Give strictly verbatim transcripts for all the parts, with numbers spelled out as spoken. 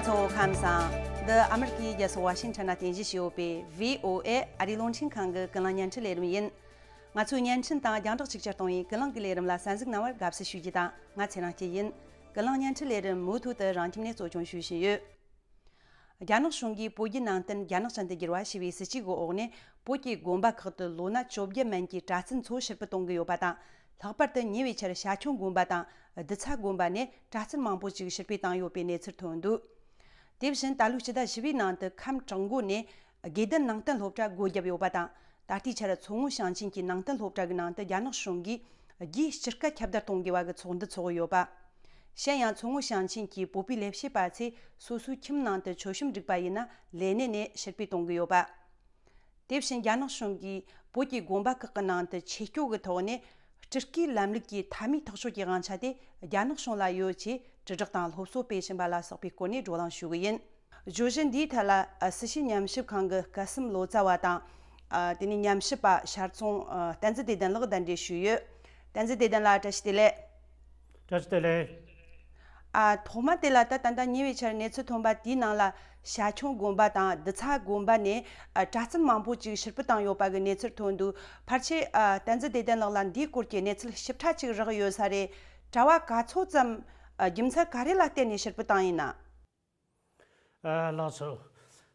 ཚོ་ཁམས་བཟང་། འདི་ཨ་མི་རི་ཀའི་རྒྱལ་ས་ཝ་ཤིང་ཊོན་ན་རྟེན་གཞི་བྱས་ཡོད་པའི་བྷི་ཨོ་ཨེ་ཨ་རིའི་རླུང་འཕྲིན་ཁང་གི་ཀུན་གླེང་བརྙན་འཕྲིན་ལས་རིམ་ཡིན། ང་ཚོའི་བརྙན་འཕྲིན་དང་རྒྱང་བསྒྲགས་གཅིག་གྱུར་གཏོང་བའི་ཀུན་གླེང་གི་ལས་རིམ་ལ་གསན་གཟིགས་གནང་བར་དགའ་བསུ་ཞུ་རྒྱུ་དང་། ང་ཚེ་རིང་སྐྱིད་ཡིན། ཀུན་གླེང་བརྙན་འཕྲིན་ལས་རིམ་མུ་མཐུད་དུ་རང་ཁྱིམ་ནས་གཙོ་སྐྱོང་ཞུ་བཞིན་ཡོད། རྒྱ་ནག་གཞུང་གིས་བོད་བརྒྱུད་ནང་བསྟན་རྒྱ་ནག་ཅན་དུ་བསྒྱུར་བ་ཞེས་པའི་སྲིད་ཇུས་ཀྱི་འོག་ནས། བོད་ཀྱི་དགོན་པ་ཁག་ཏུ་ལོ་ན་བཅོ་བརྒྱད་མན་གྱི་གྲྭ་བཙུན་ཚོ་ཕྱིར་འབུད་གཏོང་གི་ཡོད་པ་དང་། ལྷག་པར་དུ་ཉེ་བའི་ཆར་ཤ་ཆུང་དགོན་པ་དང་རྡུལ་ཚ་དགོན་པ་ནས་གྲྭ་བཙུན་མང་པོ་ཞིག་ཕྱིར་འབུད་བཏང་ཡོད་པའི་གནས་ཚུལ་ཐོན་འདུག། དེ་བཞིན་ད་ལོའི་སྤྱི་ཟླ་བཞི་པའི་ནང་དུ་ཁམས་བྲག་འགོ་ནས་དགེ་ལྡན་ནང་བསྟན་སློབ་གྲྭ་སྒོ་བརྒྱབ་ཡོད་པ་དང་། ད་ལྟའི་ཆར་མཚོ་སྔོན་ཞིང་ཆེན་གྱི་ནང་བསྟན་སློབ་གྲྭ་གི་ནང་དུ་རྒྱ་ནག་གཞུང་གིས་རྒྱའི་སྤྱི་ཁ་ཁྱབ་བརྡལ་གཏོང་དགོས་པ་གི་ཚོགས་འདུ་འཚོགས་ཡོད་པ། གཞན་ཡང་མཚོ་སྔོན་ཞིང་ཆེན་གྱི་བོད་པའི་ལས་བྱེད་པ་ཚོས་སོ་སོའི་ཁྱིམ་ནང་དུ་མཆོད་གཤོམ་བསྒྲིགས་པ་ཡིན་ན་ལས་གནས་ནས་ཕྱིར་འབུད་གཏོང་གི་ཡོད་པ། དེ་བཞིན་རྒྱ་ནག་གཞུང་གིས་བོད་ཀྱི་དགོན་པ་ཁག་གི་ནང་དུ་ཆོས་སྐྱོང་གི་ཐོག་ནས་སྤྲུལ་སྐུའི་ལམ་ལུགས་ཀྱི་མཐའ་མའི་ཐག་གཅོད་ཀྱི་དབང་ཆ་དེ་རྒྱ་ནག་གཞུང་ལ་ཡོད་ཅེས་དྲིལ་བསྒྲགས་དང་སློབ་གསོ་སྤེལ་བཞིན་པ་ལ་སོགས་པའི་སྐོར་ནས་བགྲོ་གླེང་ཞུ་གི་ཡིན། བརྗོད་གཞི་འདིའི་ཐད་ལ་ཨ་སྲིད་ཞུའི་ཉམས་ཞིབ་ཁང་གི་སྐལ་བཟང་ལོ་ཙཱ་བ་དང་། ཨ་དེ་ནས་ཉམས་ཞིབ་པ་ཤར་ཚོང་ཨ་བསྟན་འཛིན་བདེ་ལྡན་ལགས་གདན་འདྲེན་ཞུས་ཡོད། བསྟན་འཛིན་བདེ་ལྡན་ལགས་བཀྲ་ཤིས་བདེ་ལེགས། བཀྲ་ཤིས་བདེ་ལེགས། ཨ་ཐོག་མ་དེ་ལ་ད་ད་ལྟ་ཉེ་བའི་ཆར་གནས་ཚུལ་ཐོན་པ་དེའི་ནང་ལ་ཤ་ཆུང་དགོན་པ་དང་རྡུལ་ཚ་དགོན་པ་ནས་ཨ་གྲྭ་བཙུན་མང་པོ་ཅིག་ཕྱིར་འབུད་བཏང་ཡོད་པ་གི་གནས་ཚུལ་ཐོན་འདུག། ཕལ་ཆེར་ཨ་བསྟན་འཛིན་བདེ་ལྡན་ལགས་ལ་འདིའི་སྐོར་གྱི་གནས་ཚུལ་ཞིབ་ཕྲ་ཅིག་རག་ཡོད་ས་རེད། གྲྭ་བ་ག་ཚོད་ཙམ་ཨ་རྒྱུ་མཚན་ག་རེ་ལ་བརྟེན་ནས་ཕྱིར་འབུད་བཏང་ཡིན་ན། ཨ་ལགས་སོ།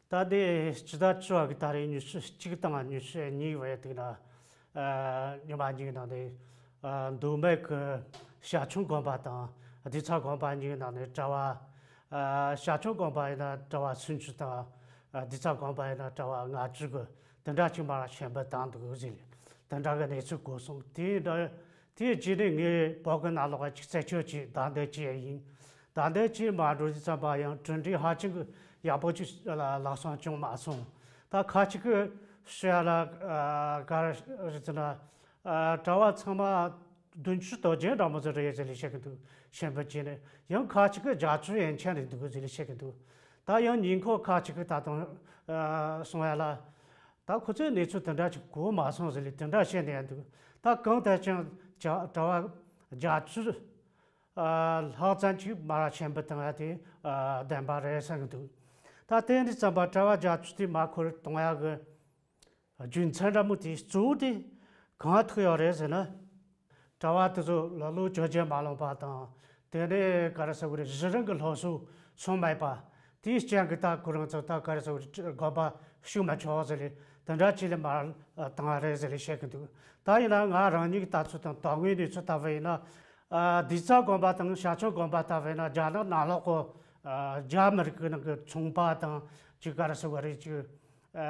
ད་ལྟའི་སྤྱི་ཟླ་བཅུ་བ་གི་ཏ་རིག་ཉི་ཤུ་གཅིག་དང་ཉི་ཤུ་གཉིས་བར་དུ་ན། ཨ་ཉི་མ་གཉིས་ནང་ནས་ཨ་མདོ་སྨད་ཀྱི་ཤ་ཆུང་དགོན་པ་དང་རྡུལ་ཚ་དགོན་པ་གཉིས་ནང་ནས་གྲྭ་བ། ཨ་ཤ་ཆུང་དགོན་པ་ཡིན་ན་གྲྭ་བ་སུམ་ཅུ་དང་། ཨ་རྡུལ་ཚ་དགོན་པ་ཡིན་ན་གྲྭ་བ་ལྔ་བཅུ་གི་དེ་འདྲ་ཅིག་མར་ཕྱིར་འབུད་བཏང་འདུག་ཟེར། དེ་འདྲ་གི་གནས་ཚུལ་གོ་སོང་། དེ་འདྲ། དེའི་རྗེས་ནས་ངས་བོད་ཀྱི་ནང་ལོགས་ཅིག་རྩད་གཅོད་ཅིག་བདའ་འདེད་བྱས་ཡིན། བདའ་འདེད་བྱས་མ་འགྲོ་དུས་ཙམ་པ་ཡང་གྲུབ་འབྲས་ཧ་ཅང་གི་ཡག་པོ་ཅིག་ལ་ལག་སོང་བྱུང་མ་སོང་། ད་ཁ་ཅིག་གི་ཤོད་ལ་ཨ་ག་རེ་ཟེར་ན། ཨ་གྲྭ་བ་ཚང་མ་བདུན་ཅུ་དོན་བརྒྱད་འདྲ་མོ་ཟིག་རེད་ཟེར་ལས་བཤད་གི་འདུག། ཕྱིར་འབུད་བྱས་ནས། ཡང་ཁ་ཅིག་གི་བརྒྱད་ཅུ་ཡན་ཆད་རེད་འདུག་ཟེར་ལས་བཤད་གི་འདུག། ད་ཡང་ཉེ་འཁོར་ཁ་ཅིག་གི་ད་དུང་ཨ་གསུང་ཡ་ལ། ད་ཁོ་ཚོས་གནས་ཚུལ་དེ་འདྲ་ཅིག་གོ་མ་སོང་ཟེར་ལས་དེ་འདྲ་བཤད་ནས་འདུག། ད་གང་ལྟར་ཀྱང་གྲྭ་བ་བརྒྱད་ཅུ་ལྷག་ཙམ་ཅིག་མར་ཕྱིར་འབུད་བཏང་ཡ་དེ་བདེན་པ་རེད་བསམ་གི་འདུག། ད་དེ་འདྲ་ཙམ་པ་གྲྭ་བ་བརྒྱད་ཅུ་དེ་མར་འཁོར་གཏོང་ཡ་གི་རྒྱུ་མཚན་འདྲ་མོ་དེ་གཙོ་བོ་དེ་གང་ཐུག་ཡོད་རེད་ཟེར་ན། གྲྭ་བ་དེ་ཚོ་ལ་ལོ་བཅོ་བརྒྱད་མ་ལོན་པ་དང་། དེ་ནས་ག་རེ་ཟེར་དགོས་རེད། གཞི་རིམ་གྱི་སློབ་གསོ་སོང་མེད་པ། དེའི་རྐྱེན་གྱིས་ད་ཁོ་རང་ཚོ་ད་ག་རེ་ཟེར་དགོས་རེད། དགོན་པ་ཞུགས་མ་ཆོག་ཟེར་ལས་དེ་འདྲ་ཅིག་ལས་མར་བཏང་བ་རེད་ཟེར་ལས་བཤད་གི་འདུག། ད་ཡིན་ན་ང་རང་ཉིད་ཀྱི་ལྟ་ཚུལ་དང་དོན་དངོས་གནས་ཚུལ་ལྟ་བུ་ཡིན་ན། ཨ་རྡུལ་ཚ་དགོན་པ་དང་ཤ་ཆུང་དགོན་པ་ལྟ་བུ་ཡིན་ན་རྒྱ་ནག་ནང་ལོགས་གི་ཨ་རྒྱ་མི་རིགས་ཀྱི་ནང་གི་ཚོང་པ་དང་ཅིག་ག་རེ་ཟེར་དགོས་རེད། ཅིག་ཨ་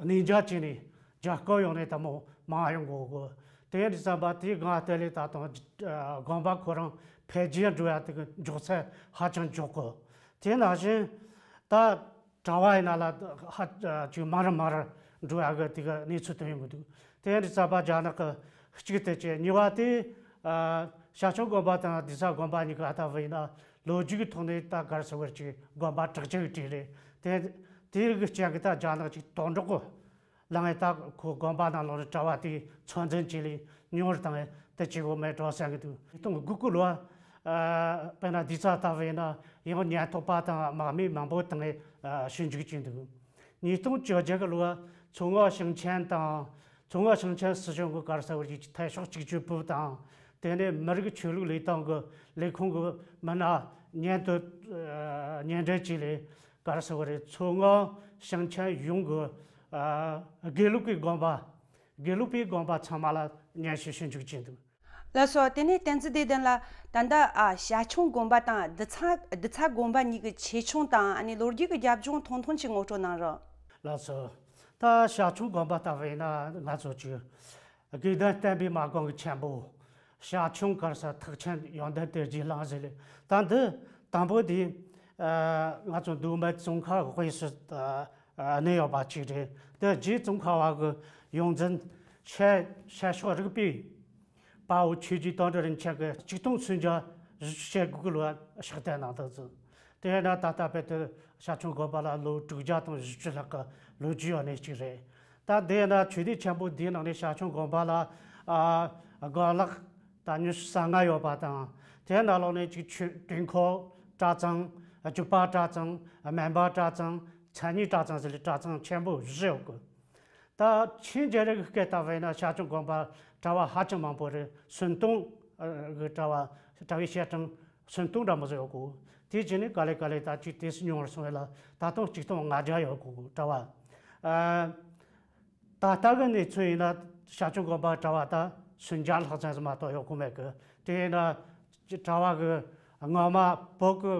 གནས་མཇལ་བྱས་ནས་རྒྱ་སྐོར་ཡོང་ནས་ད་མོ་མང་ཡོང་གོ་གི། དེ་ཡིན་དུས་ཙམ་པ་དེའི་སྒང་ལྟ་ལས་ད་དུང་ཨ་དགོན་པ་ཁོ་རང་འཕེལ་རྒྱས་འགྲོ་ཡ་དེ་གི་མགྱོགས་ཚད་ཧ་ཅང་མགྱོགས་གི། དེ་ནང་བཞིན་ད་གྲྭ་བ་ཡིན་ན་ལ་ཧ་ཅང་མར་མར་འགྲོ་ཡ་གི་དེ་གི་གནས་ཚུལ་དེ་ཡོང་གི་འདུག། དེ་ཡིན་དུས་ཙམ་པ་རྒྱ་ནག་གི་གཅིག་དེ་བྱས། གཉིས་པ་དེ་ཨ་ཤ་ཆུང་དགོན་པ་དང་རྡུལ་ཚ་དགོན་པ་གཉིས་ཀ་ལྟ་བུ་ཡིན་ན་ལོ་རྒྱུས་ཀྱི་ཐོག་ནས་ད་ག་རེ་ཟེར་དགོས་རེད། ཅིག་དགོན་པ་དྲག་ཆེ་གི་གྲས་རེད། དེ་དེའི་རིགས་རྐྱེན་གྱིས་ད་རྒྱ་ནག་ཅིག་དོན་གྲོགས་གི་ལངས་ཡས། ད་ཁོ་དགོན་པ་ནང་ལོགས་ནས་གྲྭ་བ་དེ་ཚོད་འཛིན་བྱས་ལས་ཉུང་རུ་བཏང་ཡས་དེ་བྱེད་དགོས་མེད་འགྲོ་བསམ་གི་འདུག། ཉིས་སྟོང་དགུ་གི་ལོ་ཨ་དཔེར་ན་རྡུལ་ཚ་ལྟ་བུ་ཡིན་ན་ཡང་ཉེན་རྟོག་པ་དང་དམག་མི་མང་པོ་བཏང་ཡས་ཨ་ཞིབ་འཇུག་བྱས་འདུག། ཉིས་སྟོང་བཅོ་བརྒྱད་གི་ལོ་མཚོ་སྔོན་ཞིང་ཆེན་དང་། མཚོ་སྔོན་ཞིང་ཆེན་སྲིད་གཞུང་གི་ག་རེ་ཟེར་དགོས་རེད། འཐུས་ཤོར་གཅིག་གྱུར་པུའུ་དང་། དེ་ནས་མི་རིགས་ཆོས་ལུགས་ལས་དོན་གྱི་ལས་ཁུངས་ཀྱི་མི་སྣ་མཉམ་དུ་ཨ་མཉམ་འབྲེལ་བྱས་ལས་ག་རེ་ཟེར་དགོས་རེད། མཚོ་སྔོན་ཞིང་ཆེན་ཡོངས་ཀྱི་ཨ་དགེ་ལུགས་པའི་དགོན་པ། དགེ་ལུགས་པའི་དགོན་པ་ཚང་མ་ལ་སྙན་ཞུ་ཞུ་འཇུག་བྱས་འདུག། ལགས་སོ། དེ་ནས་བསྟན་འཛིན་བདེ་ལྡན་ལགས། ད་ལྟ་ཨ་ཤ་ཆུང་དགོན་པ་དང་རྡུལ་ཚ་རྡུལ་ཚ་དགོན་པ་གཉིས་ཀྱི་ཆེ་ཆུང་དང་ཨ་ནི་ལོ་རྒྱུས་ཀྱི་རྒྱབ་ལྗོངས་ཐུང་ཐུང་ཅིག་ངོ་སྤྲོད་གནང་རོགས། ལགས་སོ། ད་ཤ་ཆུང་དགོན་པ་ལྟ་བུ་ཡིན་ན་ང་ཚོ་ཅིག་དགེ་ལྡན་བསྟན་པའི་མ་དགོན་གྱི་ཆེན་པོ། ཤ་ཆུང་ག་རེ་ཟེར། ཐེག་ཆེན་ཡོན་ཏན་གཏེར་གྱི་གླིང་ཟེར་ལས། ད་འདི་དང་པོ་དེ་ཨ་ང་ཚོ་མདོ་སྨད་ཙོང་ཁ་དབུས་སུ་ཨ་ཨ་གནས་ཡོད་པ་ཅིག་རེད། དེ་རྗེ་ཙོང་ཁ་པ་གི་ཡོངས་འཛིན་ཤར་ཤར་ཕྱོགས་རིག་པའི་དཔའ་བོ་ཆོས་རྗེ་དོན་གྲུབ་རིན་ཆེན་གྱིས་ཆིག་སྟོང་སུམ་བརྒྱ་བཞི་བཅུ་ཞེ་དགུ་ལོར་ཕྱག་བསྟར་གནང་འདུག་ཟེར། དེ་ཡིན་ན་ད་ལྟ་བར་དུ་ཤ་ཆུང་དགོན་པ་ལ་ལོ་དྲུག་བརྒྱ་དང་བཞི་བཅུ་ལྷག་གི་ལོ་རྒྱུས་ཡོད་ནི་ཅིག་རེད། ད་དེ་ཡིན་ན་ཆོས་སྡེ་ཆེན་པོ་འདིའི་ནང་ནས་ཤ་ཆུང་དགོན་པ་ལ་ཨ་དགོན་ལག་ད་ཉི་ཤུ་རྩ་ལྔ་ཡོད་པ་དང་། དེའི་ནང་ལོགས་ནས་ཅིག་ཆོས་དུས་འཁོར་གྲྭ་ཚང་ རྒྱུད་པ་གྲྭ་ཚང་། སྨན་པ་གྲྭ་ཚང་། མཚན་ཉིད་གྲྭ་ཚང་ཟེར་ལེ་གྲྭ་ཚང་ཆེན་པོ་བཞི་ཡོད་གི། ད་ཆེས་མཇལ་རིགས་སྐད་ལྟ་བས་ན་ཤར་ཕྱོགས་དགོན་པ་གྲྭ་བ་ཧ་ཅང་མང་པོ་རེད། སུམ་སྟོང་གི་གྲྭ་བ་གྲྭ་བའི་བཤད་གྲྭ་སུམ་སྟོང་འདྲ་མོ་ཟིག་ཡོད་གི། དེ་རྗེས་ནས་ག་ལེ་ག་ལེ་ད་ཅིག་དེ་སུ་ཉུང་བར་སོང་བས་ལ་ད་དུང་གཅིག་སྟོང་ལྔ་བརྒྱ་ཡོད་གི་གྲྭ་བ། ད་ལྟ་གི་གནས་ཚུལ་ཡིན་ན་ཤར་ཕྱོགས་དགོན་པ་གྲྭ་བ་ད་སུམ་བརྒྱ་ལྷག་ཙམ་ཞིག་མ་གཏོགས་ཡོད་གི་མེད་གི། དེ་ཡིན་ན་གྲྭ་བ་གི་སྔོན་མ་བོད་གི་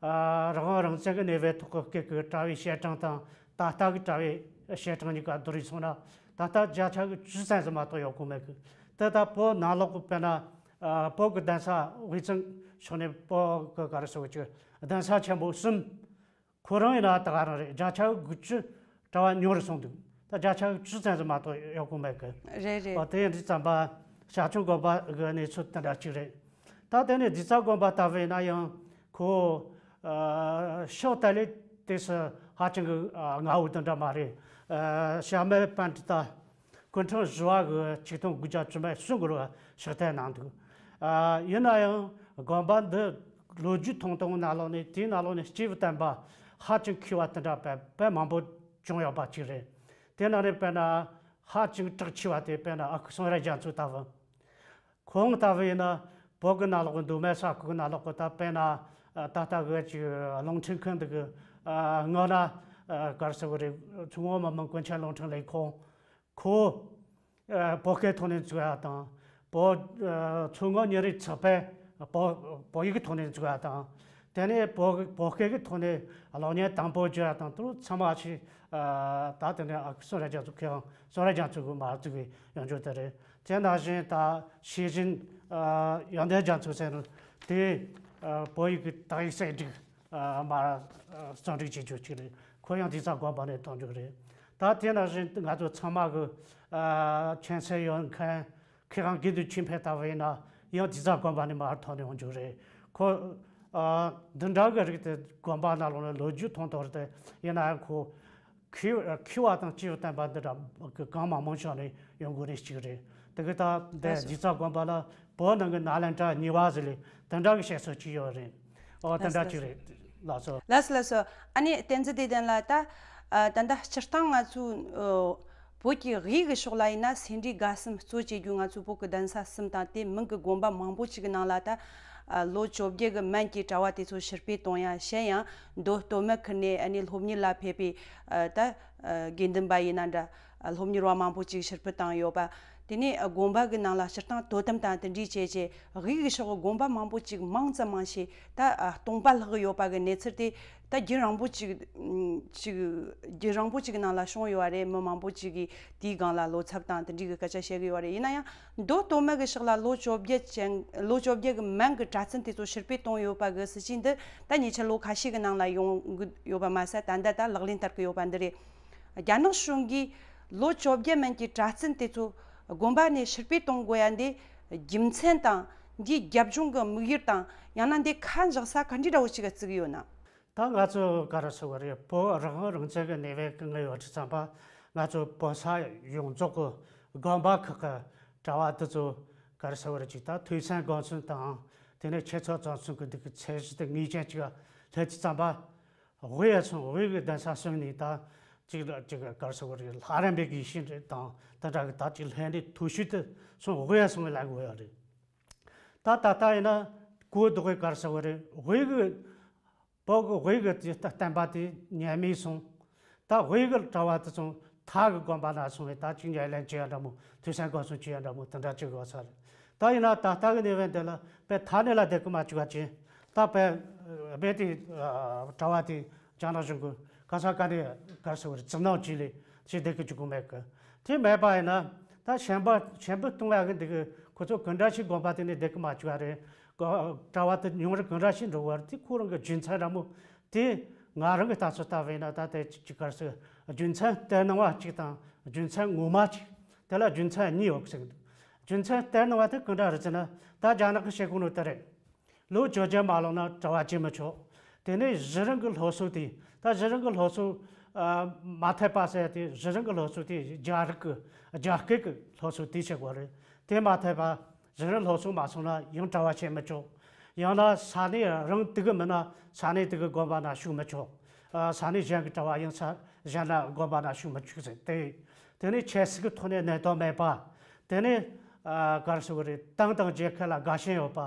རང་དབང་རང་བཙན་གི་གནས་བབ་ཐོག་གི་སྐད་གི་གྲྭ་བའི་བཤད་གྲྭ་དང་ད་ལྟ་གི་གྲྭ་བའི་བཤད་གྲྭ་གཉིས་ཀ་བསྡུར་ཡིན་སོང་ན་ད་ལྟ་བརྒྱ་ཆ་གི་བཅུ་ཙམ་ཞིག་མ་གཏོགས་ཡོད་གི་མེད་གི། དེ་ད་བོད་ནང་ལོགས་གི་དཔེར་ན་བོད་གི་གདན་ས་དབུས་གཙང་ཕྱོགས་ནས་བོད་གི་ག་རེ་ཟེར་གི་གདན་ས་ཆེན་པོ་གསུམ། ཁོ་རང་ཡིན་ན་ད་ག་རང་རེད། བརྒྱ་ཆ་དགུ་བཅུ་གྲྭ་བ་ཉུང་རུ་སོང་འདུག་ད་བརྒྱ་ཆ་བཅུ་ཙམ་ཞིག་མ་གཏོགས་ཡོད་གི་མེད་གི། རེད་རེད། ཨོ་དེ་ཡིན་དུས་ཙམ་པ་ཤར་ཕྱོགས་དགོན་པ་གི་གནས་ཚུལ་དེ་འདྲ་གཅིག་རེད། ད་དེ་ནས་རྡོ་རྩ་དགོན་པ་ལྟ་བས་ན་ཡང་ཁོ་ཕྱོགས་དེ་ལས་དེ་སུ་ཧ་ཅང་གི་སྔ་བོ་དེ་འདྲ་མ་རེད། ཤར་མའི་པཎྜི་ཏ་སྐུ་ཕྲེང་བཞི་བ་གི་ཆིག་སྟོང་དགུ་བརྒྱ་བཅུ་མེད་གསུམ་གི་ལོར་ཕྱག་བསྟར་གནང་འདུག་ཡིན་ན་ཡང་དགོན་པ་འདི་ལོ་རྒྱུས་ཐུང་ཐུང་ནང་ལོགས་ནས་དེའི་ནང་ལོགས་ནས་སྐྱེས་བུ་དམ་པ་ཧ་ཅང་མཁས་པ་དེ་འདྲ་དཔེ་དཔེ་མང་པོ་བྱུང་ཡོད་པ་ཅིག་རེད། དེ་ནང་ནས་དཔེར་ན་ཧ་ཅང་གྲགས་ཆེ་བ་དེ་དཔེར་ན་ཨ་ཁུ་སུང་ར་རྒྱ་མཚོ་ལྟ་བུ། ཁོང་ལྟ་བུ་ཡིན་ན་བོད་གི་ནང་ལོགས་གི་མདོ་སྨད་ས་ཁུལ་གི་ནང་ལོགས་གི་ད་དཔེར་ན་ད་ལྟ་གི་ཅིག་རླུང་འཕྲིན་ཁང་འདི་གི་སྔོན་ན་ག་རེ་ཟེར་དགོས་རེད། མཚོ་སྔོན་མི་དམངས་སྐུ་མཁྱེན་རླུང་འཕྲིན་ལས་ཁུངས། ཁོ་བོད་སྐད་ཐོག་ནས་འཛུགས་ཡ་དང་། བོད་མཚོ་སྔོན་ཉིན་རེའི་ཚགས་པར་བོད་བོད་ཡིག་གི་ཐོག་ནས་འཛུགས་ཡ་དང་། དེ་ནས་བོད་བོད་སྐད་ཀྱི་ཐོག་ནས་གློག་བརྙན་དང་པོ་བརྒྱུད་ཡ་དང་དུ་ཚང་མ་ཞིག་ད་དེ་ནས་ཨ་ཁུ་སུང་ར་རྒྱ་མཚོ་ཁེ་ཧང་སུང་ར་རྒྱ་མཚོ་གིས་མར་བཙུགས་པའི་ཡོང་རྒྱུ་དེ་རེད། དེ་ནང་བཞིན་ད་ཤེས་བཞིན་ཡོན་ཏན་རྒྱ་མཚོ་ཟེར་ནི་དེ་བོད་ཡིག་གི་དག་ཡིག་གསེར་བསྒྲིགས་མར་གསོག་སྒྲིག་བྱེད་རྒྱུ་ཅིག་རེད། ཁོ་ཡང་རྡོ་རྩ་དགོན་པ་ནས་གཏོང་རྒྱུ་རེད། ད་དེ་ནང་བཞིན་ང་ཚོ་ཚང་མ་གི་མཁྱེན་གསལ་ཡོད་མཁན་མཁས་དབང་དགེ་འདུན་ཆོས་འཕེལ་ལྟ་བུ་ཡིན་ན་ཡང་རྡོ་རྩ་དགོན་པ་ནས་མར་ཐོན་ནས་ཡོང་རྒྱུ་རེད། ཁོ་འདི་འདྲ་གི་རིགས་དེ་དགོན་པ་ནང་ལོགས་ནས་ལོ་རྒྱུས་ཐུང་ཐུང་རེད་དེ་ཡིན་ན་ཡང་ཁོ་མཁས་མཁས་པ་དང་སྐྱེས་བུ་དམ་པ་འདི་འདྲ་གི་གང་མང་མང་ཤོས་ནས་ཡོང་དགོས་རེད་གཅིག་རེད། དེ་གི་ད་འདི་ལགས་སོ། རྡོ་རྩ་དགོན་པ་ལ་བོད་ནང་གི་ནཱ་ལེནྡྲ་གཉིས་པ་ཟེར་ལེ་དེ་འདྲ་གི་བཤད་སྲོལ་གཅིག་ཡོད་རེད། ཨོ་དེ་ལགས་སོ། འདྲ་ཅིག་ལགས་སོ། རེད། ལགས་སོ། ལགས་སོ་ལགས་སོ། ཨ་ནི་བསྟན་འཛིན་བདེ་ལྡན་ལགས། ད་ཨ་ད་ལྟ་སྤྱིར་བཏང་ང་ཚོ་ཨ་བོད་ཀྱི་དབུས་ཀྱི་ཕྱོགས་ལ་ཡིན་ན་སེ་འབྲས་དགའ་གསུམ་གཙོ་བྱེད་རྒྱུ་ང་ཚོ་བོད་ཀྱི་གདན་ས་གསུམ་དང་དེ་མིན་གྱི་དགོན་པ་མང་པོ་ཞིག་གི་ནང་ལ་ད་ཨ་ལོ་བཅོ་བརྒྱད་ཀྱི་མན་གྱི་གྲྭ་བ་དེ་ཚོ་ཕྱིར་སྤོས་གཏོང་ཡ། གཞན་ཡང་མདོ་སྟོད་སྨད་ཁུལ་ནས་ཨ་ནི་སློབ་གཉེར་ལ་ཕེབས་པའི་ཨ་ད་ཨ་དགེ་འདུན་པ་ཡིན་ན་འདྲ། སློབ་གཉེར་བ་མང་པོ་ཅིག་ཕྱིར་འཕུད་བཏང་ཡོད་པ། དེ་ནས་དགོན་པ་གི་ནང་ལ་སྤྱིར་བཏང་དོ་དམ་དང་དེ་འདྲའི་བྱས་རྗེས་དབུས་ཀྱི་ཕྱོགས་ཀྱི་དགོན་པ་མང་པོ་ཅིག་མང་ཙམ་མང་ཆེ་ད་སྟོང་པ་ལྷག་གི་ཡོད་པ་གི་གནས་ཚུལ་དེ་ད་རྒྱུན་རིང་པོ་ཅིག་ཅིག་རྒྱུན་རིང་པོ་ཅིག་གི་ནང་ལ་བྱུང་ཡོད་པ་རེད། མི་མང་པོ་ཅིག་གིས་དེའི་སྒང་ལ་བློ་འཚབ་དང་དེ་འདྲའི་གི་སྐད་ཆ་བཤད་གི་ཡོད་པ་རེད། ཡིན་ན་ཡང་མདོ་སྟོད་སྨད་ཀྱི་ཕྱོགས་ལ་ལོ་བཅོ་བརྒྱད་ཅན་ལོ་བཅོ་བརྒྱད་གི་མན་གི་གྲྭ་བཙུན་དེ་ཚོ་ཕྱིར་འཕུད་བཏང་ཡོད་པ་གི་སྲིད་ཇུས་འདི་ད་ཉེ་ཆར་ལོ་ཁ་ཤས་གི་ནང་ལ་ཡོང་གི་ཡོད་པ་མ་ཟད་ད་ལྟ་ད་ལག་ལེན་བསྟར་གི་ཡོད་པ་འདི་རེད། རྒྱ་ནག་གཞུང་གིས་ལོ་བཅོ་བརྒྱད་མན་གྱི་གྲྭ་བཙུན་དེ་ཚོ་དགོན་པ་ནས་ཕྱིར་འཕུད་གཏོང་དགོས་ཡ་འདི་རྒྱུ་མཚན་དང་འདིའི་རྒྱབ་ལྗོངས་ཀྱི་དམིགས་ཡུལ་དང་ཡང་ན་འདི་ཁ་འཇོག་ས་ག་འདྲའི་འདྲ་བོ་ཞིག་ག་བརྩི་གི་ཡོད་ན། ད་ང་ཚོ་ག་རེ་ཟེར་བ་རེད། བོད་རང་དབང་རང་བཙན་གྱི་གནས་བབ་ཀྱི་ངོས་ཡོད་དུས་ཙམ་པ་ང་ཚོ་བོད་ས་ཡོངས་རྫོགས་ཀྱི་དགོན་པ་ཁག་གི་གྲྭ་བ་དེ་ཚོ་ག་རེ་ཟེར་བ་རེད། ཅིག་ད་ཐོས་བསམ་སྒོམ་གསུམ་དང་དེ་ནས་ཁྱད་ཆོས་རྩོམ་གསུམ་གྱི་འདི་གི་ཚད་གཞི་དེ་ངེས་ཅན་ཅིག་སླེབས་དུས་ཙམ་པ། དབུས་ཡ་སོང་དབུས་ཀྱི་གདན་ས་གསུམ་ནས་ད་ཅིག་ལ་ཅིག་ག་རེ་ཟེར་བ་རེད། ལྷ་རམས་པའི་དགེ་བཤེས་རེད་དང་དེ་འདྲ་གི་ད་ཅིག་ལྷན་སྡེ་མཐོ་ཤོས་དེ་སོང་དབུས་ཡ་སོང་གི་ལ་དགོས་ཡ་རེད། ད་ད་ལྟ་ཡིན་ན་གོ་ལྡོག་གི་ག་རེ་ཟེར་བ་རེད། དབུས་ཀྱི་བོད་ཀྱི་དབུས་ཀྱི་དེ་ད་བསྟན་པ་དེ་ཉམས་མེད་སོང་། ད་དབུས་ཀྱི་གྲྭ་བ་དེ་ཚོ་མཐའ་གི་དགོན་པ་ན་སོང་བས་ད་ཅིག་ཉམས་ལེན་བྱེད་ཡ་འདྲ་མོ་ཐོས་བསམ་སྒོམ་གསུམ་བྱེད་ཡ་འདྲ་མོ་དེ་འདྲ་ཅིག་ཡོད་ས་རེད། ད་ཡིན་ན་ད་ལྟ་གི་གནས་བབ་འདི་ལ་དཔེ་ཐ་སྣེ་ལ་བསྡད་གི་མ་བཅུག་པ་ཅིག་ད་དཔེ་རྦད་དེ་གྲྭ་བ་དེ་རྒྱ་ནག་གཞུང་གི་ག་ས་ག་ནས་ག་རེ་ཟེར་བ་རེད། བཙུར་གནང་བྱས་ལས་ཅིག་བསྡད་གི་བཅུག་གི་མེད་གི། དེ་མེད་པ་ཡིན་ན་ད་ཞེན་པ་ཞེན་པ་གཏོང་ཡ་གི་འདི་གི་ཁོ་ཚོ་ག་འདྲ་ཞིག་དགོན་པ་དེ་ནས་བསྡད་གི་མ་བཅུག་པ་རེད། གྲྭ་བ་དེ་ཉུང་རུ་ག་འདྲ་ཞིག་འགྲོ་བ་རེད། དེ་ཁོ་རང་གི་རྒྱུ་མཚན་འདྲ་མོ་དེ་ང་རང་གི་ལྟ་ཚུལ་ལྟ་བས་ན་ད་དེ་ཅིག་ག་རེ་ཟེར། རྒྱུ་མཚན་གཏེར་སྣང་བ་གཅིག་དང་རྒྱུ་མཚན་ངོ་མ་གཅིག་དེ་ལ་རྒྱུ་མཚན་གཉིས་ཡོད་ཟེར་གི་འདུག་རྒྱུ་མཚན་གཏེར་སྣང་བ་དེ་ག་འདྲ་རེད་ཟེར་ན་ད་རྒྱ་ནག་གི་བཤད་ཁུངས་ནང་དེ་རེད། ལོ་བཅོ་བརྒྱད་མ་ལོན་ན་གྲྭ་བ་བྱེད་མི་ཆོག་དེ་ནས་གཞི་རིམ་གྱི་སློབ་གསོ་དེ་ད་གཞི་རིམ་གྱི་སློབ་གསོ་མ་ཐེབས་པ་ཟེར་དེ་གཞི་རིམ་གྱི་སློབ་གསོ་དེ་རྒྱ་རིགས་ཀྱི་རྒྱ་སྐད་ཀྱི་སློབ་གསོ་དེ་བྱེད་དགོས་རེད། དེ་མ་ཐེབས་པ་གཞི་རིམ་སློབ་གསོ་མ་སོང་ན་ཡང་གྲྭ་བ་བྱེད་མི་ཆོག་ཡང་ན་ས་གནས་རང་དེ་གི་མིན་ན་ས་གནས་དེ་གི་དགོན་པ་ན་ཞུགས་མི་ཆོག་ཨ། ས་གནས་གཞན་གྱི་གྲྭ་བ་ཡང་ས་གཞན་ན་དགོན་པ་ན་ཞུགས་མི་ཆོག་ཟེར་ཏེ། དེ་ནས་ཆབ་སྲིད་ཀྱི་ཐོག་ནས་གནས་སྟངས་མེད་པ། དེ་ནས་ཨ། ག་རེ་ཟེར་དགོས་རེད། ཏང་དང་རྒྱལ་ཁབ་ལ་དགའ་ཞེན་ཡོད་པ།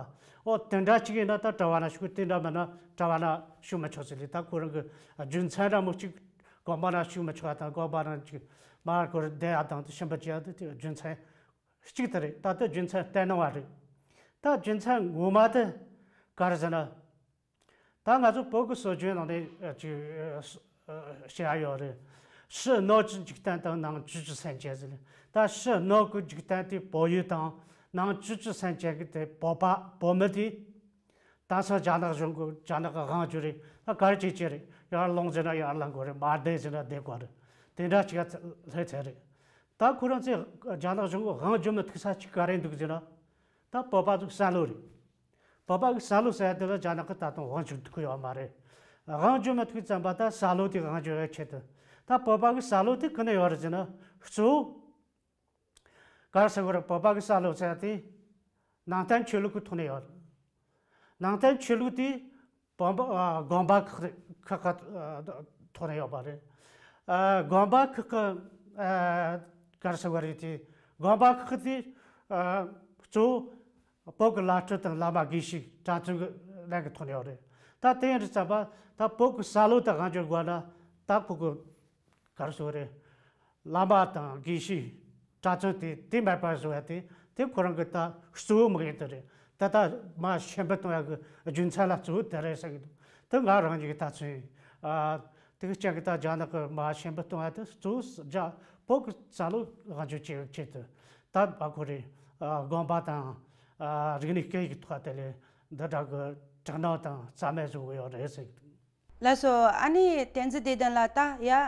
ཨོ་དེ་འདྲ་ཅིག་ཡིན་ན་ད་གྲྭ་བ་ན་ཞུགས། དེ་འདྲ་མིན་ན་གྲྭ་བ་ན་ཞུགས་མི་ཆོག་ཟེར་ལེ། ད་ཁོ་རང་གི་རྒྱུ་མཚན་འདྲ་མོ་གཅིག་དགོན་པ་ན་ཞུགས་མི་ཆོག་པ་དང་། དགོན་པ་ན་ཅིག་མར་ཁོ་རང་བསྡད་ཡ་དང་དེ་ཞིམ་པོ་བྱེད་ཡ་དེ་རྒྱུ་མཚན་གཅིག་དེ་རེད། ད་ལྟ་རྒྱུ་མཚན་བསྟན་གནང་བ་རེད། ད་རྒྱུ་མཚན་ངོ་མ་དེ་ག་རེ་ཟེར་ན། ད་ང་ཚོ་བོད་ཀྱི་སྲོལ་རྒྱུན་ནང་ནས་ཨ། ཅིག་ཨ། བཤད་ཡ་ཡོད་རེད། ཕྱི་སྣོད་ཀྱི་འཇིག་རྟེན་དང་ནང་བཅུད་ཀྱི་སེམས་ཅན་ཟེར་ནས། ད་ཕྱི་སྣོད་ཀྱི་འཇིག་རྟེན་དེ་བོད་ཡུལ་དང་། ནང་བཅུད་ཀྱི་སེམས་ཅན་གྱི་དེ་བོད་པ་བོད་མི་དེ། དེང་སང་རྒྱ་ནག་གཞུང་གི་རྒྱ་ནག་གི་དབང་སྒྱུར་རེད། ད་ག་རེ་བྱེད་ཀྱི་རེད། ཡར་ལངས་ཟེར་ན་ཡར་ལངས་དགོས་རེད། མར་བསྡད་ཟེར་ན་བསྡད་དགོས་རེད། དེ་འདྲ་ཅིག་སླེབས་ཚར་རེད། ད་ཁོ་རང་ཚོས་རྒྱ་ནག་གཞུང་གི་དབང་སྒྱུར་མི་ཐུབ་ས་ཅིག་ག་རེ་འདུག་ཟེར་ན། ད་བོད་པ་ཚོ་བསམ་བློ་རེད། བོད་པ་གི་བསམ་བློ་ཟེར་ཡ་དེ་ལ་རྒྱ་ནག་གིས་ད་དུང་དབང་སྒྱུར་ཐུབ་ཀྱི་ཡོད་མ་རེད། དབང་སྒྱུར་མི་ཐུབ་ཙམ་པ་ད་བསམ་བློ་དེ་དབང་སྒྱུར་ཡོད་ཆེད་དུ། ད་བོད་པ་གི་བསམ་བློ་དེ་ག་ནས་ཡོད་རེད་ཟེར་ན། གཙོ་བོ་ག་རེ་ཟེར་དགོས་རེད། བོད་པ་གི་བསམ་བློ་ཟེར་ཡ་དེ་ནང་བསྟན་ཆོས་ལུགས་ཀྱི་ཐོག་ནས་ཡོད་རེད། ནང་བསྟན་ཆོས་ལུགས་དེ་བོད་པ་ཨ། དགོན་པ་ཁག་ཁག་ཁག་ཨ། ཐོག་ནས་ཡོད་པ་རེད། ཨ། དགོན་པ་ཁག་གི་ཨ། ག་རེ་ཟེར་དགོས་རེད། དེ་དགོན་པ་ཁག་དེ་ཨ། གཙོ་བོ་བོད་ཀྱི་བླ་སྤྲུལ་དང་བླ་མ་དགེ་བཤེས་གྲྭ་བཙུན་གྱི་ལན་གྱི་ཐོག་ནས་ཡོད་རེད། ད་དེ་ཡིན་དུས་ཙམ་པ་ད་བོད་ཀྱི་བསམ་བློ་དེ་དབང་སྒྱུར་དགོས་ན། ད་བོད་ཀྱི་ག་རེ་ཟེར་དགོས་རེད། བླ་མ་དང་དགེ་བཤེས་གྲྭ་བཙུན་དེ་དེ་མེད་པ་བཟོ་ཡ་དེ་དེ་ཁོ་རང་གི་ད་གཙོ་བོ་དམིགས་ཡུལ་དེ་རེད། ད་ལྟ་མར་ཞེན་པ་གཏོང་ཡ་གི་རྒྱུ་མཚན་ལ་གཙོ་བོ་དེ་རེད་ཟེར་གི་འདུག་དེ་ང་རང་ཉིད་ཀྱི་ལྟ་ཚུལ་ཡིན། ཨ། དེ་གི་རྐྱེན་གྱིས་ད་རྒྱ་ནག་གིས་མར་ཞེན་པ་གཏོང་ཡ་དེ་གཙོ་བོ་རྒྱ་བོད་ཀྱི་བསམ་བློ་དབང་སྒྱུར་བྱེད་ཡ་ཆེད་དུ། ད་བ་ཁོ་རེ་ཨ། དགོན་པ་དང་ཨ། རིག་གནས་སྐད་ཡིག་ཐོག་དེ་ལས་འདི་འདྲ་གི་དྲག་སྣང་དང་རྩ་མེད་བཟོ་གི་ཡོད་རེད་ཟེར་གི་འདུག་ལགས་སོ། ཨ་ནི་བསྟན་འཛིན་བདེ་ལྡན་ལགས། ད་ཡ་ཨ།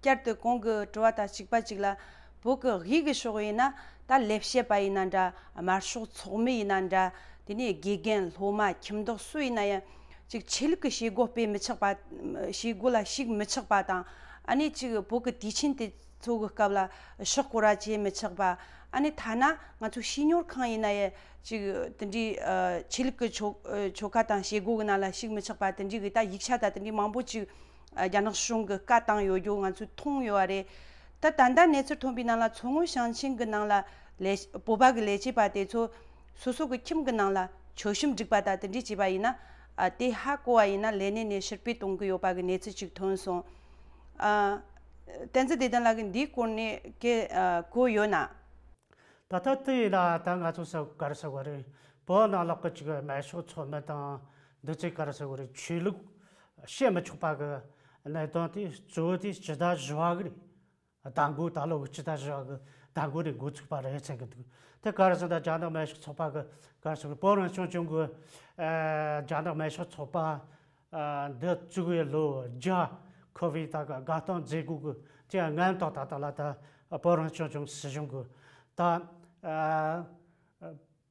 བསྐྱར་དུ་གོང་གི་དྲི་བ་དང་གཅིག་པ་གཅིག་ལ། བོད་ཀྱི་དབུས་ཀྱི་ཕྱོགས་ཡིན་ན་ད་ལས་བྱེད་པ་ཡིན་ན་འདྲ། དམར་ཤོག་ཚོགས་མི་ཡིན་ན་འདྲ། དེ་ནས་དགེ་རྒན་སློབ་མ་ཁྱིམ་བདག་སུ་ཡིན་ན་ཡང་ཅིག་ཆོས་ལུགས་ཀྱི་བྱེད་སྒོ་སྤེལ་མི་ཆོག་པ། བྱེད་སྒོ་ལ་ཞུགས་མི་ཆོག་པ་དང་། ཨ་ནི་ཅིག་བོད་ཀྱི་དུས་ཆེན་དེ་ཚོ་གི་སྐབས་ལ་ཕྱག་སྐོར་ར་བྱེད་མི་ཆོག་པ། ཨ་ནི་ཐ་ན་ང་ཚོ་བྱིས་གཉོར་ཁང་ཡིན་ན་ཡང་ཅིག་དེ་འདྲའི་ཨ། ཆོས་ལུགས་ཀྱི་ཆོ་ཨ། ཆོ་ག་དང་བྱེད་སྒོ་གི་ནང་ལ་ཞུགས་མི་ཆོག་པ་དེ་འདྲའི་གི་ད་ཡིག་ཆ་དང་དེ་འདྲའི་མང་པོ་ཅིག་ཨ། རྒྱ་ནག་གཞུང་གི་བཀའ་བཏང་ཡོད་རྒྱུ་ང་ཚོས་མཐོང་ཡོད་པ་རེད། ད་ད་ལྟ་གནས་ཚུལ་ཐོན་པའི་ནང་ལ་མཚོ་སྔོན་ཞིང་ཆེན་གི་ནང་ལ་ལས་བོད་པ་གི་ལས་བྱེད་པ་དེ་ཚོ་སོ་སོ་གི་ཁྱིམ་གི་ནང་ལ་མཆོད་གཤོམ་སྒྲིག་པ་དང་དེ་འདྲའི་བྱས་པ་ཡིན་ན། ཨ། དེ་ཧ་གོ་བ་ཡིན་ན་ལས་གནས་ནས་ཕྱིར་འབུད་གཏོང་གི་ཡོད་པ་གི་གནས་ཚུལ་ཅིག་ཐོན་སོང་། ཨ། བསྟན་འཛིན་བདེ་ལྡན་ལགས་ཀྱིས་འདིའི་སྐོར་ནས་སྐད་ཨ། གོ་ཡོད་ན། ད་ལྟ་དེ་ཡིན་ན་ད་ང་ཚོ་ས་ག་རེ་ཟེར་བ་རེད། བོད་ནང་ལོགས་ཀྱི་ཅིག་སྨན་ཤོག་ཚོགས་མི་དང་འདི་ཚོས་ག་རེ་ཟེར་བ་རེད། ཆོས་ལུགས་བཤད་མི་ཆོག་པ་གི་གནད་དོན་དེ་གཙོ་བོ་དེ་སྤྱི་ཟླ་བཞི་བ་གི་རེད། ཟླ་མགོ་ད་ལོ་གི་སྤྱི་ཟླ་བཞི་བ་གི་ཟླ་མགོ་ནས་འགོ་ཚུགས་པ་རེད་ཟེར་གི་འདུག་དེ་ག་རེ་ཟེར་ན་རྒྱ་ནག་སྨན་ཤོག་ཚོགས་པ་གི་ག་རེ་ཟེར་གི་བོད་རང་སྐྱོང་ལྗོངས་གི་ཨ། རྒྱ་ནག་སྨན་ཤོག་ཚོགས་པ། ཨ། འདི་བཙུགས་པའི་ལོ་བརྒྱ་འཁོར་བའི་ད་ག་དགའ་སྟོན་མཛད་སྒོ་གི་དེ་ཡང་སྔོན་ཏག་ཏག་ཏག་ལ་ད་བོད་རང་སྐྱོང་ལྗོངས་སྲིད་གཞུང་གི་ད་ཨ།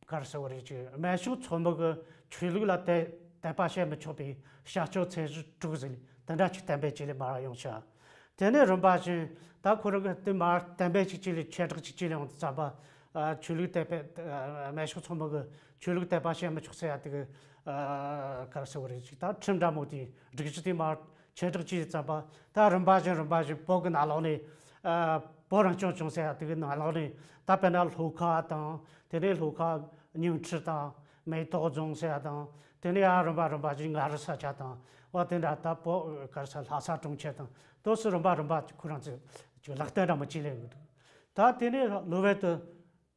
ག་རེ་ཟེར་བ་རེད། ཅིག་སྨན་ཤོག་ཚོགས་མི་གི་ཆོས་ལུགས་ལ་དད་དད་པ་བྱེད་མི་ཆོག་པའི་བྱ་སྤྱོད་ཚད་གཞི་དྲུག་ཟེར་དེ་འདྲ་ཅིག་གཏན་འབེབས་བྱས་ལས་མར་ཡོང་ཤག་དེ་ནས་རིམ་པ་བཞིན་ད་ཁོ་རང་གི་དེ་མར་གཏན་འབེབས་ཅིག་བྱས་ལས་ཆེད་བསྒྲགས་ཅིག་བྱས་ལས་ཡོང་དུས་ཙམ་པ། ཨ། ཆོས་ལུགས་དད་པ་ཨ། སྨན་ཤོག་ཚོགས་མི་གི་ཆོས་ལུགས་དད་པ་བྱེད་མི་ཆོག་ཟེར་ཡ་དེ་གི་ཨ། ག་རེ་ཟེར་བ་རེད། ཅིག་ད་ཁྲིམས་འདྲ་མོ་དེ་སྒྲིག་གཞི་དེ་མར་ཆེད་བསྒྲགས་བྱས་ཙམ་པ། ད་རིམ་པ་བཞིན་རིམ་པ་བཞིན་བོད་གི་ནང་ལོགས་ནས་ཨ། བོད་རང་སྐྱོང་ལྗོངས་ཟེར་ཡ་དེ་གི་ནང་ལོགས་ནས་ད་དཔེར་ན་ལྷོ་ཁ་དང་དེ་ནས་ལྷོ་ཁ་ཉིང་ཁྲི་དང་མེ་ཏོག་རྫོང་ཟེར་ཡ་དང་། དེ་ནས་ཡང་རིམ་པ་རིམ་པ་བཞིན་མངའ་རིས་ས་ཆ་དང་། འོ་དེ་འདྲ་ད་བོད་ག་རེ་ཟེར་ལྷ་ས་གྲོང་ཁྱེར་དང་དེ་ཚོ་རིམ་པ་རིམ་པ་ཁོ་རང་ཚོས་ལག་བསྟར་འདྲ་མོ་བྱས་ལས་ཡོད་འདུག་ད་དེ་ནས་ལྷོ་བོད་དུ་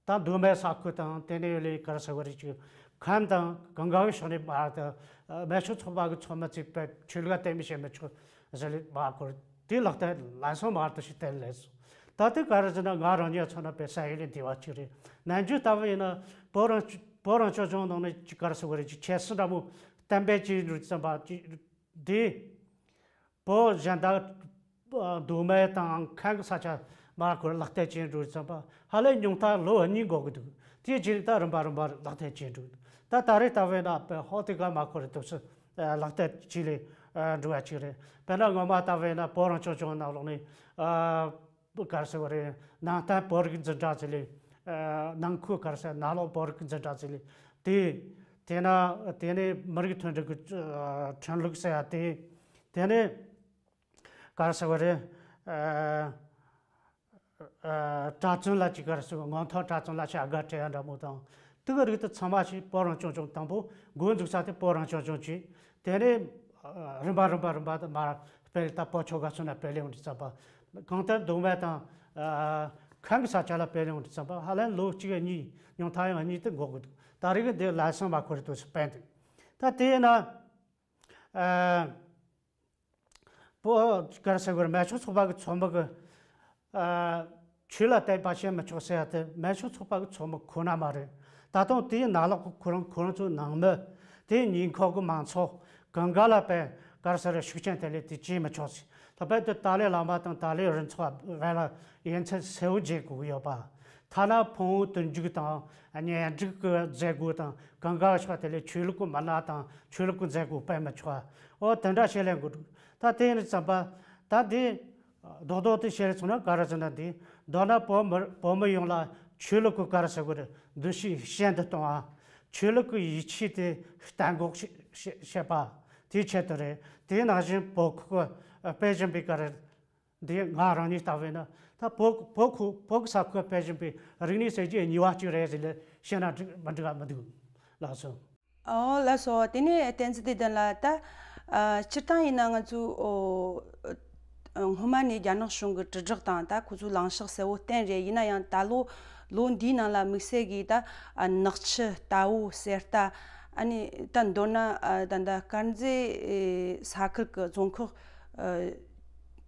ད་མདོ་སྨད་ས་ཁུལ་དང་དེ་ནས་ཡོད་ལས་ག་རེ་ཟེར་བ་རེད། ཅིག་ཁམས་དང་གང་ག་གི་ཕྱོགས་ནས་མར་དུ་སྨན་ཤོག་ཚོགས་པ་གི་ཚོགས་མི་ཚོས་པའི་ཆོས་ལུགས་ལ་དད་མོས་བྱེད་མི་ཆོག་ཟེར་ལས་མར་ཁོ་རེ་དེ་ལག་བསྟར་ལམ་སང་མར་དུ་ཞིག་བསྟན་ལས་སོང་། ད་དེ་ག་རེ་ཟེར་ན་ང་རང་ཉིད་ཚོ་ན་པའི་ས་ཡུལ་ལས་འདས་པ་ཅིག་རེད། ནམ་རྒྱུན་ལྟ་བུ་ཡིན་ན་བོད་རང་བོད་རང་སྐྱོང་ལྗོངས་ནང་ནས་ཅིག་ག་རེ་ཟེར་བ་རེད། ཅིག་ཆབ་སྲིད་འདྲ་མོ་གཏན་འབེབས་བྱས་འགྲོ་བསམ་པ་ཅིག་འདི། བོད་གཞན་དག་མདོ་སྨད་དང་ཁམས་ཀྱི་ས་ཆ་མར་ཁོ་རང་ལག་བསྟར་བྱས་འགྲོ་བསམ་པ་ཧ་ལས་ཉུང་མཐར་ལོ་གཉིས་འགོར་གི་འདུག་དེའི་རྗེས་ད་རིམ་པ་རིམ་པར་ལག་བསྟར་བྱས་འགྲོ་གི་འདུག་ད་ད་རེས་ལྟ་བས་ན་དཔེ་ཧོ་དེ་ག་མ་ཁོ་རེ་འདུག་སེ་ལག་བསྟར་བྱས་ལས་འགྲོ་བ་ཅིག་རེད། དཔེར་ན་སྔོན་མ་ལྟ་བས་ན་བོད་རང་སྐྱོང་ལྗོངས་ནང་ལོགས་ནས་ག་རེ་ཟེར་བ་རེད། ནང་བསྟན་བོད་རིགས་འཛིན་གྲྭ་ཟེར་ལས་ནང་ཁུལ་ག་རེ་ཟེར་ནང་ལོགས་བོད་རིགས་འཛིན་གྲྭ་ཟེར་ལས་དེ། དེ་ན་དེ་ནས་མི་རིགས་མཐུན་སྒྲིལ་གྱི་ཨ་ཁྲིམས་ལུགས་ཟེར་ཡ་དེ། དེ་ནས་ག་རེ་ཟེར་བ་རེད། ཨ་ཨ་གྲྭ་བཙུན་ལ་ཅིག་ག་རེ་ཟེར་བ། མངའ་ཐང་གྲྭ་བཙུན་ལ་ཅིག་དགའ་སྤྲད་ཡ་འདྲ་མོ་དང་། དེ་གི་རིགས་དེ་ཚང་མ་ཞིག་བོད་རང་སྐྱོང་ལྗོངས། དང་པོ་འགོ་འཛུགས་ས་དེ་བོད་རང་སྐྱོང་ལྗོངས་ཅིག། དེ་ནས་ཨ་རིམ་པ་རིམ་པ་རིམ་པ་དུ་མར་སྤེལ། ད་བོད་ཆོལ་ཁ་གསུམ་ལ་སྤེལ་ཡོང་དུས་ཙམ་པ། གང་ལྟར་མདོ་སྨད་དང་ཨ་ཁམས་ས་ཆ་ལ་སྤེལ་ཡོང་དུས་ཙམ་པ། ཧ་ལམ་ལོ་གཅིག་གཉིས། ཉུང་མཐའ་ཡང་གཉིས་དེ་འགོར་གི་འདུག། ད་རེས་ཀྱི་འདི་ལམ་སང་མ་འཁོར་དུས་སུ་སྤེལ་འདུག། ད་དེ་ཡིན་ན་ཨ་བོད་ག་རེ་ཟེར་དགོས་རེད། སྨན་བཅོས་ཚོགས་པ་གི་ཚོགས་མི་གི་ཨ་ཆོས་ལ་དད་པ་བྱེད་མི་ཆོག་ཟེར་ཡ་དེ་སྨན་བཅོས་ཚོགས་པ་གི་ཚོགས་མི་ཁོ་ན་མ་རེད། ད་དུང་དེའི་ནང་ལོགས་ཀྱི་ཁོ་རང་ཁོ་རང་ཚོའི་ནང་མི། དེའི་ཉེ་འཁོར་གྱི་མང་ཚོགས་གང་ག་ལ་དཔེ་ག་རེ་ཟེར་རེད། ཤུགས་རྐྱེན་དེ་ལས་དེ་བྱེད་མི་ཆོག་ཟེར། ད་དཔེ་དེ་ཏཱ་ལའི་བླ་མ་དང་ཏཱ་ལའི་རུ་ཚོགས་བར་ལ་དབྱེ་མཚམས་གསལ་བོ་འབྱེད་དགོས་ཀྱི་ཡོད་པ། ཐ་ན་ཕུང་བོ་དུར་འཇུག་དང་གཉེན་སྒྲིག་གི་མཛད་སྒོ་དང་གང་ག་ཆོག་དེ་ལས་ཆོས་ལུགས་ཀྱི་མི་སྣ་དང་ཆོས་ལུགས་ཀྱི་མཛད་སྒོ་སྤེལ་མི་ཆོག། འོ་དེ་འདྲ་བྱེད་ལས་དགོས་འདུག། ད་དེ་ཡིན་ཙམ་པ། ད་དེ་རྡོག་རྡོག་དེ་བཤད་རེ་སོང་ན་ག་རེ་ཟེར་ན། འདི་མདོར་ན་བོད་མི་བོད་མི་ཡོངས་ལ་ཆོས་ལུགས་ཀྱི་ག་རེ་ཟེར་དགོས་རེད། འདུ་ཤེས་ཞན་དུ་གཏོང་བ། ཆོས་ལུགས་ཀྱི་ཡིད་ཆེས་དེ་གཏན་འགོག་བྱེད་བྱེད་བྱེད་པ། དེའི་ཆེད་དུ་རེད། དེའི་ནང་བཞིན་བོད་ཁུལ་གྱི་སྤེལ་བཞིན་པའི་ག་རེ། འདི་ང་རང་ཉིད་ལྟ་བས་ན་ད་བོད་བོད་ཁུལ་བོད་ཀྱི་ས་ཁུལ་སྤེལ་བཞིན་པའི་རིག་གནས་གསར་བརྗེ་གཉིས་པ་གཅིག་རེད་ཟེར་ལས་བཤད་ན་འགྲིག་མི་འགྲིག་ག་མི་འདུག་ལགས་སོ། ཨོ་ལགས་སོ། དེ་ནས་བསྟན་འཛིན་བདེ་ལྡན་ལགས། ད་ཨ་སྤྱིར་བཏང་ཡིན་ན་ང་ཚོ་ཨོ་སྔོན་མ་ནས་རྒྱ་ནག་གཞུང་གི་དྲིལ་བསྒྲགས་དང་ད་ཁོ་ཚོའི་ལངས་ཕྱོགས་གསལ་བོ་བསྟན་རེད། ཡིན་ན་ཡང་ད་ལོ་ལོ་འདིའི་ནང་ལ་དམིགས་བསལ་གྱིས་ད་ཨ་ནག་ཆུ། རྟ་བོ། གསེར་རྟ། ཨ་ནི་ད་མདོར་ན་ཨ་ད་ད་དཀར་མཛེས་ས་ཁུལ་གྱི་རྫོང་ཁག་ཨ་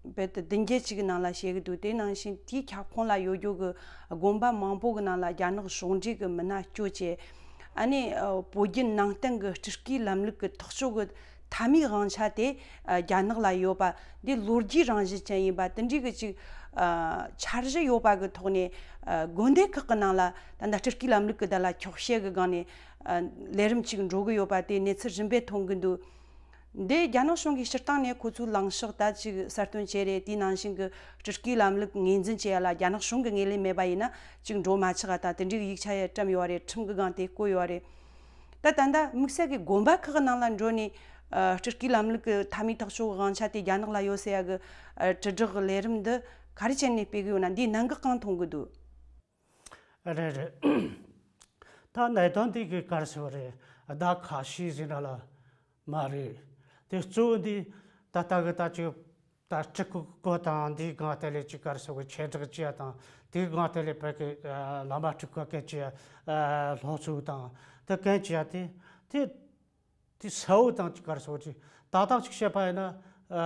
རྦད་དེ་བདུན་བརྒྱད་ཅིག་གི་ནང་ལ་བཤད་གི་འདུག། དེ་ནང་བཞིན་དེའི་ཁྱབ་ཁོངས་ལ་ཡོད་རྒྱུ་གི་དགོན་པ་མང་པོ་གི་ནང་ལ་རྒྱ་ནག་གཞུང་འབྲེལ་གི་མི་སྣ་བསྐྱོད་བྱས། ཨ་ནི་ཨ་བོད་བརྒྱུད་ནང་བསྟན་གི་སྤྲུལ་སྐུའི་ལམ་ལུགས་གི་ཐག་གཅོད་གི་མཐའ་མའི་དབང་ཆ་དེ་ཨ་རྒྱ་ནག་ལ་ཡོད་པ། འདི་ལོ་རྒྱུས་རང་བཞིན་ཅན་ཡིན་པ། དེ་འདྲའི་གི་ཅིག་ཨ་འཆར་གཞི་ཡོད་པ་གི་ཐོག་ནས་ཨ་དགོན་སྡེ་ཁག་གི་ནང་ལ་ད་ལྟ་སྤྲུལ་སྐུའི་ལམ་ལུགས་གི་བརྡ་ལ་འཁྱོག་བཤད་གི་སྒང་ནས་ཨ་ལས་རིམ་ཅིག་འགྲོ་གི་ཡོད་པ། དེ་གནས་ཚུལ་རིམ་པས་ཐོན་གི་འདུག། འདི་རྒྱ་ནག་གཞུང་གིས་སྤྱིར་བཏང་ནས་ཁོ་ཚོའི་ལངས་ཕྱོགས་ད་ཅིག་གསལ་སྟོན་བྱས་རེད། དེའི་ནང་བཞིན་གྱི་སྤྲུལ་སྐུའི་ལམ་ལུགས་ངོས་འཛིན་བྱེད་ཡ་ལ་རྒྱ་ནག་གཞུང་གི་ངོས་ལེན་མེད་པ་ཡིན་ན་ཅིག་འགྲོ་མ་ཆོག་ག་དང་། དེ་འདྲའི་ཡིག་ཆ་ཡང་བཀྲམ་ཡོད་རེད། ཁྲིམས་ཀྱི་སྒང་དེ་བཀོད་ཡོད་རེད། ད་ད་ལྟ་དམིགས་བསལ་གྱི་དགོན་པ་ཁག་གི་ནང་ལ་འགྲོ་ནས་ཨ་སྤྲུལ་སྐུའི་ལམ་ལུགས་ཀྱི་མཐའ་མའི་ཐག་གཅོད་ཀྱི་དབང་ཆ་དེ་རྒྱ་ནག་ལ་ཡོད་ཟེར་ཡ་གི་ཨ་དྲིལ་བསྒྲགས་ཀྱི་ལས་རིམ་འདི་ག་རེ་བྱས་ནས་སྤེལ་གི་ཡོད་ན། འདིའི་གནད་འགག་གང་མཐོང་གི་འདུག། རེད་རེད། ད་གནད་དོན་འདི་གི་ག་རེ་ཟེར་བ་རེད། ཟླ་ཁ་ཤས་ཟིན་ན་ལ་མ་རེད། དེ་གཙོ་བོ་འདི་ད་ལྟ་གི་ད་ཅིག་ད་སྤྲུལ་སྐུ་སྐོར་དང་འདིའི་སྒང་དེ་ལས་ཅིག་ག་རེ་ཟེར་བ་ཆེད་བསྒྲགས་བྱེད་ཡ་དང་། དེའི་སྒང་དེ་ལས་བོད་ཀྱི་ཨ་བླ་མ་སྤྲུལ་སྐུ་སྐད་ཆ་ཨ་སློབ་གསོ་དང་དེ་སྐད་ཆ་དེ་དེ་དེ་གསལ་བོ་དང་ཅིག་ག་རེ་ཟེར་བ་ཅིག་ཏག་ཏག་ཅིག་བཤད་པ་ཡིན་ན། ཨ་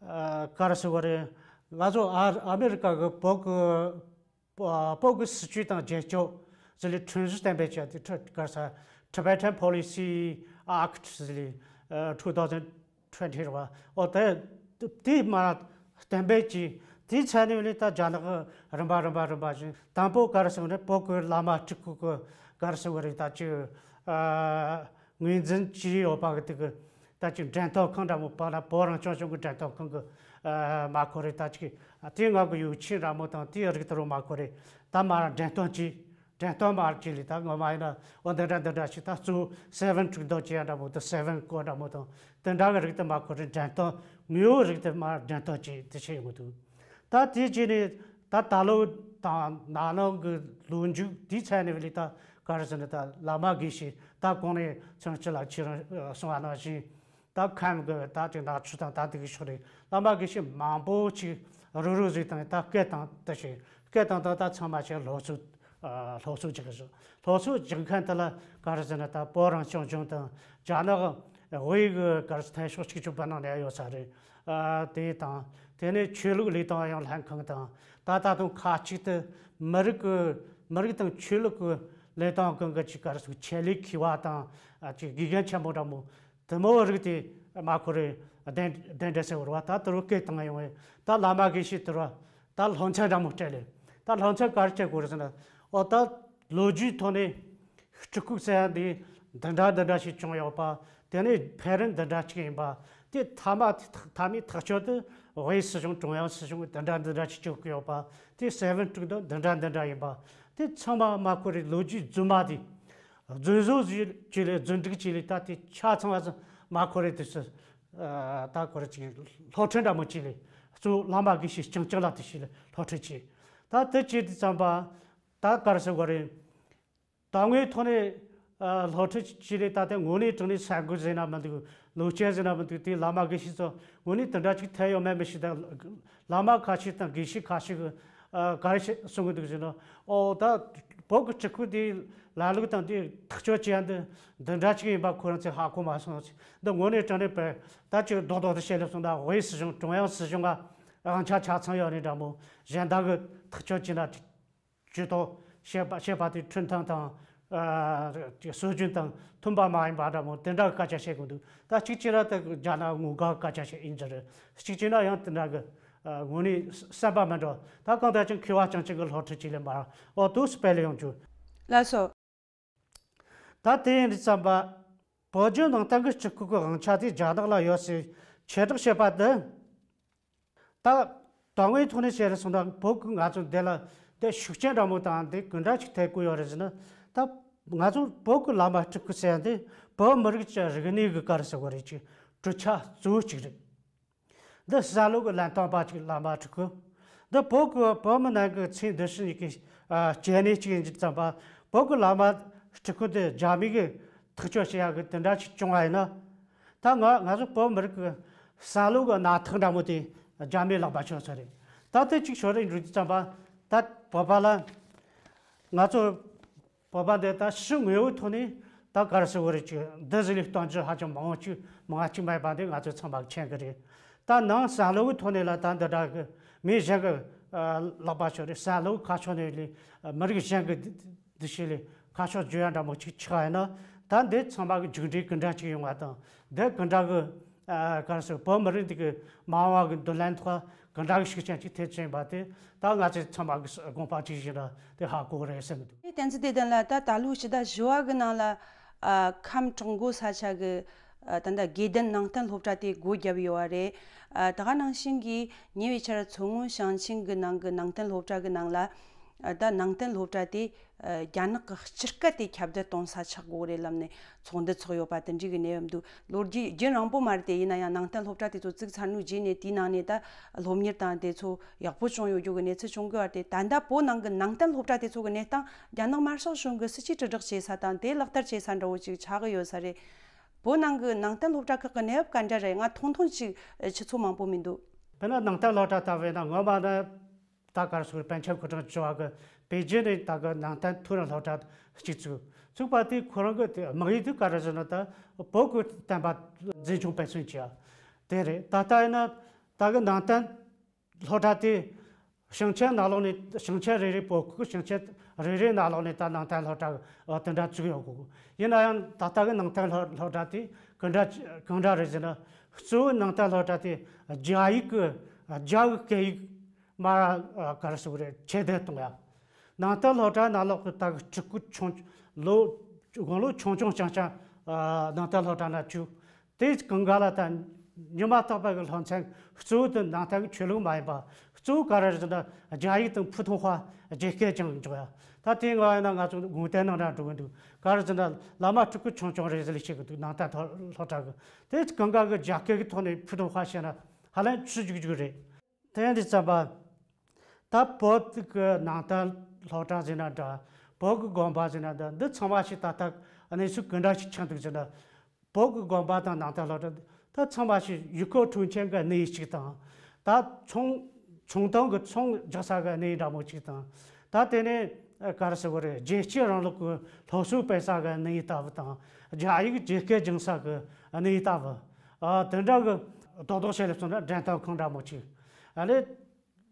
ཨ་ག་རེ་ཟེར་བ་རེད། ང་ཚོ་ཨ་ཨ་མེ་རི་ཀ་གི་བོད་ཀྱི་བོད་ཀྱི་སྲིད་བྱུས་དང་རྒྱལ་སྤྱོད་ཟེར་ལས་ཁྲིམས་གཞི་གཏན་འབེབས་བྱས་ཏེ། ཁྲི་ག་ས་Tibetan Policy Act ཟེར་ལས་two thousand twenty རེད་བ། ཨོ་དེ་དེ་མ་གཏན་འབེབས་ཀྱིས་དེའི་ཚད་ནས་ལས་ད་རྒྱ་ནག་གི་རིམ་པ་རིམ་པ་རིམ་པ་བཞིན། དང་པོ་ག་རེ་ཟེར་བ་རེད། བོད་ཀྱི་བླ་མ་སྤྲུལ་སྐུ་གི་ག་རེ་ཟེར་བ་རེད། ད་ཅིག་ཨ་ངོས་འཛིན་བྱས་ཡོད་པ་གི་དེ་གི་ད་ཅིག་འགྲེམས་སྟོན་ཁང་འདྲ་མོ། བོད་ལ་བོད་རང་སྐྱོང་ལྗོངས་ཀྱི་འགྲེམས་སྟོན་ཁང་གི་ཨ་མ་ཁོ་རེ། ད་ཅིག་དེའི་ངག་གི་ཡོ་ཆས་འདྲ་མོ་དང་དེའི་རིགས་དེ་རུ་མ་ཁོ་རེ་ད་མར་འགྲེམས་སྟོན་བྱས། འགྲེམས་སྟོན་མར་བྱས་ལས་ད་ངོ་མ་ཡིན་ན་འོ་འདི་འདྲ་འདི་འདྲ་ཞིག་ད་གཙོ་བོ་སེ་ཝན་དྲུག་མདོ་ཅེས་འདྲ་མོ་དང་། སེ་ཝན་སྐོར་འདྲ་མོ་དང་དེ་འདྲ་གི་རིགས་དེ་མ་ཁོ་རེ་འགྲེམས་སྟོན། དངོས་པོའི་རིགས་དེ་མར་འགྲེམས་སྟོན་བྱས་དེ་བྱས་ཡོང་གི་འདུག། ད་དེ་བྱས་ནས་ད་ད་ལོ་དང་ན་ནིང་གི་ལོ་མཇུག་དེའི་ཚད་ནས་ལས་ད་ག་རེ་ཟེར་ན། ད་བླ་མ་དགེ་བཤེས་ད་གོང་ནས་ཚང་སྤྱི་ལ་ཁྱེད་རང་གསུང་བ་ནང་བཞིན། ད་ཁམས་ཀྱི་ད་ཅིག་ནག་ཆུ་དང་ད་དེ་གི་ཕྱོགས་རེད། བླ་མ་དགེ་བཤེས་མང་པོ་ཅིག་རུ་རུ་ཟིག་དང་ད་སྐད་བཏང་ད་ཞིག་སྐད་བཏང་ད་ད་ཚང་མ་ཞིག་སློབ་གསོ་ཨ་སློབ་གསོ་རྒྱག་གི་སོང་། སློབ་གསོ་རྒྱག་མཁན་དེ་ལ་ག་རེ་ཟེར་ན། ད་བོད་རང་སྐྱོང་ལྗོངས་དང་རྒྱ་ནག་དབུས་ཀྱི་ག་རེ་ཟེར། བརྟན་སྲུང་གཅིག་གྱུར་པ་ནང་ནས་ཡོད་ས་རེད། ཨ་དེ་དང་དེ་ནས་ཆོས་ལུགས་ལས་དོན་ཨུ་ཡོན་ལྷན་ཁང་དང་། ད་ད་དུང་ཁག་ཅིག་ཏུ་མི་རིགས་ཀྱི་མི་རིགས་དང་ཆོས་ལུགས་ཀྱི་ལས་དོན་ཁང་གི་ཅིག་ག་རེ་ཟེར། ཆེད་ལས་མཁས་པ་དང་ཨ་ཅིག་དགེ་རྒན་ཆེན་པོ་འདྲ་མོ། དེ་མོ་རིགས་དེ་མ་ཁོ་རེ་གདན་གདན་འདྲེན་ཟེར་བ་རེད་བ། ད་དེ་རུ་སྐད་བཏང་ཡོང་བས། ད་བླ་མ་དགེ་བཤེས་དེ་རུ་ད་སློབ་ཚན་འདྲ་མོ་སྤྲད་ལས། ད་སློབ་ཚན་ག་རེ་སྤྲད་དགོས་རེད་ཟེར་ན། ཨོ་ད་ལོ་རྒྱུས་ཐོག་ནས་སྤྲུལ་སྐུ་ཟེར་ཡ་འདི་འདི་འདྲ་འདི་འདྲ་ཞིག་བྱུང་ཡོད་པ། དེ་ནས་འཕེལ་རིམ་འདི་འདྲ་ཅིག་ཡིན་པ། དེ་མཐའ་མ་མཐའ་མའི་ཐག་གཅོད་དེ་དབུས་སྲིད་གཞུང་ཀྲུང་དབྱང་སྲིད་གཞུང་འདི་འདྲ་འདི་འདྲ་ཞིག་བྱེད་དགོས་ཡོད་པ། དེ་སེ་ཝན་དྲུག་དང་འདི་འདྲ་འདི་འདྲ་ཡིན་པ། དེ་ཚང་མ་མ་ཁོ་རེ་ལོ་རྒྱུས་རྫུན་མ་དེ། རྫུན་བཟོ་བྱས་ལས་རྫུན་སྒྲིག་བྱས་ལས་ད་དེ་ཆ་ཚང་བ་ཚང་མ་ཁོ་རེ་དུས་སུ་ད་ཁོ་རེ་ཅིག་སློབ་ཁྲིད་འདྲ་མོ་བྱས་ལས་གཙོ་བོ་བླ་མ་དགེ་བཤེས་རྐྱང་རྐྱང་ལ་དུས་ཤིག་ལས་སློབ་ཁྲིད་བྱས། ད་དེ་བྱས་དུས་ཙམ་པ་ད་ག་རེ་ཟེར་དགོས་རེད། དོན་དངོས་ཐོག་ནས་ཨ་སློབ་ཁྲིད་བྱས་ནས་ད་ལྟ་དངོས་གནས་དྲང་གནས་ས་འགུལ་ཟེར་ན་མི་འདུག་ལོ་ཆེན་ཟེར་ན་མི་འདུག་དེ་བླ་མ་དགེ་བཤེས་ཚོ་དངོས་གནས་དེ་འདྲ་ཅིག་ཐད་ཡོད་མེད་མི་ཤེས། ད་བླ་མ་ཁ་ཤས་དང་དགེ་བཤེས་ཁ་ཤས་ཀྱིས་ཨ་ག་རེ་བཤད་གསུང་གི་འདུག་ཟེར་ན། ཨོ་ད་བོད་ཀྱི་སྤྲུལ་སྐུ་དེའི་ལ་ལུགས་དང་དེ་ཐག་གཅོད་བྱེད་ཡ་འདི་འདི་འདྲ་ཅིག་ཡིན་པ་ཁོ་རང་ཚོས་ཧ་གོ་མ་སོང་། འདི་དངོས་གནས་དྲང་གནས་པས་ད་ཅིག་རྡོག་རྡོག་ཏུ་བཤད་ལེ་སོང་ན། དབུས་སྲིད་གཞུང་ཀྲུང་དབྱང་སྲིད་གཞུང་ལ་དབང་ཆ་ཆ་ཚང་ཡོད་ནི་འདྲ་མོ། གཞན་དག་གིས་ཐག་གཅོད་བྱས་ན་ཇུས་གཏོགས་བྱེད་པ་བྱེད་པ་དེ་འཁྲུན་ཐག་དང་ཨ་སྲོལ་རྒྱུན་དང་མཐུན་པ་མ་ཡིན་པ་འདྲ་མོ་དེ་འདྲ་སྐད་ཆ་བཤད་དགོས་འདུག་ད་གཅིག་བྱས་ན་ད་རྒྱ་ནག་ངོ་དགའ་སྐད་ཆ་བཤད་ཡིན་གྱི་རེད། གཅིག་བྱས་ན་ཡང་དེ་འདྲ་གི་ཨ་དངོས་གནས་བསམ་པ་མི་འགྲོ། ད་གང་ལྟར་ཀྱང་མཁས་པ་རྐྱང་རྐྱང་གི་སློབ་ཁྲིད་ཅིག་ལས་མར་འོ་དུ་སྤེལ་ཡོང་རྒྱུ། ལགས་སོ། ད་དེ་ཡིན་དུས་ཙམ་པ་བོད་བརྒྱུད་ནང་བསྟན་གྱི་སྤྲུལ་སྐུ་གི་དབང་ཆ་དེ་རྒྱ་ནག་ལ་ཡོད་ཟེར་ཁྱད་བསད་བྱས་པ་འདི། ད་དོན་དངོས་ཐོག་ནས་བཤད་རེ་སོང་ན་བོད་ཀྱི་ང་ཚོ་འདི་ལ་དེ་ཤུགས་རྐྱེན་འདྲ་མོ་དང་དེ་ག་འདྲ་ཞིག་ཐེབས་ཀྱི་ཡོད་རེད་ཟེར་ན། ད་ང་ཚོ་བོད་ཀྱི་བླ་མ་སྤྲུལ་སྐུ་ཟེར་ཡ་འདི་བོད་མི་རིགས་ཀྱི་རིག་གནས་ཀྱི་ག་རེ་ཟེར་དགོས་རེད་ཀྱི་གྲུབ་ཆ་གཙོ་བོ་གཅིག་རེད། འདི་བསམ་བློ་གི་ལན་སྟོན་པ་གཅིག་བླ་མ་སྤྲུལ་སྐུ། འདི་བོད་ཀྱི་བོད་མི་ནང་གི་ཚེ་འདི་ཕྱི་གཉིས་ཀྱི་ཨ་སྐྱེ་གནས་གཅིག་ཡིན་དུས་ཙམ་པ་བོད་ཀྱི་བླ་མ་སྤྲུལ་སྐུ་འདི་རྒྱ་མི་གིས་ཐག་གཅོད་བྱེད་ཡ་གི་དེ་འདྲ་ཞིག་བྱུང་བ་ཡིན་ན། ད་ང་ང་ཚོ་བོད་མི་རིགས་ཀྱི་བསམ་བློ་གི་རྣམ་ཐར་འདྲ་མོ་དེ་རྒྱ་མིས་བརླག་པ་ཆོག་ས་རེད། ད་ལྟ་ཅིག་ཞོར་རེ་འགྲོ་དུས་ཙམ་པ་ད་བོད་པ་ལ་ང་ཚོ་བོད་པ་འདི་ད་ཕྱི་དངོས་པོའི་ཐོག་ནས་ད་ག་རེ་ཟེར་དགོས་རེད་ཀྱི་འདི་ཟིག་ལས་སྟོན་རྒྱུ་ཧ་ཅང་མང་བོ་ཅིག་མང་བ་ཅིག་མེད་པ་འདི་ང་ཚོས་ཚང་མ་མཁྱེན་གི་རེད། ད་ནང་བསམ་བློ་གི་ཐོག་ནས་ལ་ད་འདི་འདྲ་གི་མི་གཞན་གི་ལག་པ་ཤོར་རེད། བསམ་བློ་ཁ་ཕྱོགས་ནས་ལས་མི་རིགས་གཞན་གི་འདུ་ཤེས་ལས་ཁ་ཕྱོགས་བརྗོད་ཡ་འདྲ་མོ་ཅིག་ཆགས་ཡིན་ན། ད་འདི་ཚང་མ་གི་མཇུག་འབྲས་གི་འདྲ་ཅིག་ཡོང་བ་དང་འདི་གི་འདྲ་གི་ཨ་ག་རེ་ཟེར་བོད་མི་རིགས་འདི་གི་མ་འོངས་པ་གི་མདུན་ལམ་ཐོག་གི་འདྲ་གི་ཤུགས་རྐྱེན་ཅིག་ཐེབས་ཀྱི་ཡིན་པ་དེ་ད་ང་ཚོས་ཚང་མ་གི་དགོངས་པ་ཅིག་ཡིན་ན་དེ་ཧ་གོ་གི་རེད་བསམ་གི་འདུག་བསྟན་འཛིན་བདེ་ལྡན་ལགས། ད་ད་ལོའི་ཕྱི་ཟླ་བཞི་བ་གི་ནང་ལ་ཨ་ཁམས་གྲོང་སྒོ་ས་ཆ་གི་ཨ་ད་ལྟ་དགེ་ལྡན་ནང་བསྟན་སློབ་གྲྭ་དེ་སྒོ་བརྒྱབ་ཡོད་པ་རེད། ཨ་ད་ག་ནང་བཞིན་གྱི་ཉེ་བའི་ཆར་མཚོ་སྔོན་ཞིང་ཆེན་གི་ནང་གི་ནང་བསྟན་སློབ་གྲྭ་གི་ནང་ལ་ཨ་ད་ནང་བསྟན་སློབ་གྲྭ་དེ་ཨ་རྒྱ་ནག་གི་སྤྱི་སྐད་དེ་ཁྱབ་གདལ་གཏོང་ས་ཆགས་དགོས་རེད་ལབ་ནས་ཚོགས་འདུ་ཚོགས་ཡོད་པ་དེ་འདྲའི་གི་གནས་བབ་འདུག་ལོ་རྒྱུས་རྒྱུན་རིང་པོ་མ་རེད་དེ། ཡིན་ན་ཡང་ནང་བསྟན་སློབ་གྲྭ་དེ་ཚོ་བཙུགས་ཚར་ནོའི་རྗེས་ནས་དེའི་ནང་ནས་ད་སློབ་གཉེར་དང་དེ་ཚོ་ཡག་པོ་བྱུང་ཡོད་རྒྱུ་གི་གནས་ཚུལ་བྱུང་གི་ཡོད་རེད་དེ། ད་ལྟ་བོད་ནང་གི་ནང་བསྟན་སློབ་གྲྭ་དེ་ཚོ་གི་གནས་སྟངས་རྒྱ་ནག་དམར་ཤོག་གཞུང་གི་སྲིད་ཇུས་དྲིལ་བསྒྲགས་བྱེད་ས་དང་དེ་ལག་བསྟར་བྱེད་ས་འདྲ་བོ་ཅིག་ཆགས་གི་ཡོད་ས་རེད། བོད་ནང་གི་ནང་བསྟན་སློབ་གྲྭ་ཁག་གི་གནས་བབ་ག་འདྲ་རེད། ང་ཐུང་ཐུང་ཅིག་ཆུ་ཚོད་མང་པོ་མི་འདུག་དཔེར་ན་ནང་བསྟན་སློབ་གྲྭ་ལྟ་བས་ན་སྔོན་མ་ནི་ད་ག་རེ་ཟེར་པན་ཆེན་ཁོ་ཁྲང་བཅུ་བ་གི་པེ་ཅིན་ནས་ད་གི་ནང་བསྟན་མཐོ་རིམ་སློབ་གྲྭ་གཅིག་བཙུགས། བཙུགས་པ་དེ་ཁོ་རང་གི་དེ་དམིགས་ཡུལ་དེ་ག་རེ་ཟེར་ན་ད་བོད་ཀྱི་བསྟན་པ་འཛིན་སྐྱོང་སྤེལ་གསུམ་བྱས་དེ་རེད། ད་ལྟ་ཡིན་ན་ད་གི་ནང་བསྟན་སློབ་གྲྭ་དེ་ཞིང་ཆེན་ནང་ལོགས་ནས་ཞིང་ཆེན་རེ་རེ་བོད་ཁུལ་ཞིང་ཆེན་རེ་རེ་ནང་ལོགས་ནས་ད་ནང་བསྟན་སློབ་གྲྭ་དེ་འདྲ་བཙུགས་ཡོད་གི། ཡིན་ན་ཡང་ད་ལྟ་གི་ནང་བསྟན་སློབ་སློབ་གྲྭ་དེ་གང་འདྲ་གང་འདྲ་རེད་ཟེར་ན། གཙོ་བོ་ནང་བསྟན་སློབ་གྲྭ་དེ་རྒྱ་ཡིག་གི་རྒྱ་གི་སྐད་ཡིག་མར་ག་རེ་ཟེར་དགོས་རེད། ཁྱབ་གདལ་གཏོང་ཡ། ནང་བསྟན་སློབ་གྲྭ་ནང་ལོགས་ཀྱི་ད་གི་སྤྲུལ་སྐུ་ཆུང་ལོ་དགུང་ལོ་ཆུང་ཆུང་རྐྱང་རྐྱང་ནང་བསྟན་སློབ་གྲྭ་ན་བཅུག་དེ་གང་ག་ལ་ད་ཉི་མ་རྟག་པར་གྱི་སློབ་ཚན་གཙོ་བོ་དེ་ནང་བསྟན་གྱི་ཆོས་ལུགས་མ་ཡིན་པ་གཙོ་བོ་ག་རེ་རེད་ཟེར་ན་རྒྱ་ཡིག་དང་ཕུ་ཐུང་ཧྭ་རྒྱ་སྐད་ཀྱང་འཇོག་ཡ། ད་དེ་ང་ཡིན་ན་ང་ཚོ་ངོ་དེབ་ནང་འདྲ་འགྲོ་གི་འདུག་ག་རེ་ཟེར་ན་བླ་མ་སྤྲུལ་སྐུ་ཆུང་ཆུང་རེད་ཟེར་ལས་བཤད་གི་འདུག་ནང་བསྟན་སློབ་གྲྭ་གི། དེ་གང་ག་གི་རྒྱ་སྐད་ཀྱི་ཐོག་ནས་ཕུ་ཐུང་ཧྭ་བཤད་ན་ཧ་ལམ་ཆུ་རྒྱུག་རྒྱུག་རེད། དེ་ཡིན་དུས་ཙམ་པ། ད་བོད་ཀྱི་ནང་བསྟན་སློབ་གྲྭ་ཟེར་ན་འདྲ། བོད་ཀྱི་དགོན་པ་ཟེར་ན་འདྲ། འདི་ཚང་མ་ཞིག་ད་ལྟ་གནས་ཚུལ་ག་འདྲ་ཞིག་ཆགས་འདུག་ཟེར་ན། བོད་ཀྱི་དགོན་པ་དང་ནང་བསྟན་སློབ་གྲྭ་ད་ཚང་མ་ཞིག་ཡུལ་སྐོར་འཁྲུན་ཆེན་གྱི་གནས་ཡིག་ཅིག་དང་། ད་ཚོང་ཚོང་དོན་གྱི་ཚོང་རྒྱག་ས་གི་གནས་ཡིག་འདྲ་མོ་ཅིག་དང་། ད་དེ་ནས་ག་རེ་ཟེར་དགོས་རེད། རྒྱལ་གཅེས་རིང་ལུགས་ཀྱི་སློབ་གསོ་སྤེལ་ས་གི་གནས་ཡིག་ལྟ་བུ་དང་། རྒྱ་ཡིག་རྒྱ་སྐད་སྦྱང་ས་གི་གནས་ཡིག་ལྟ་བུ། ཨ་དེ་འདྲ་གི་རྡོག་རྡོག་བྱས་ལ་སོང་ན་འགྲེམས་སྟོན་ཁང་འདྲ་མོ་ཅིག་ཨ་ལས།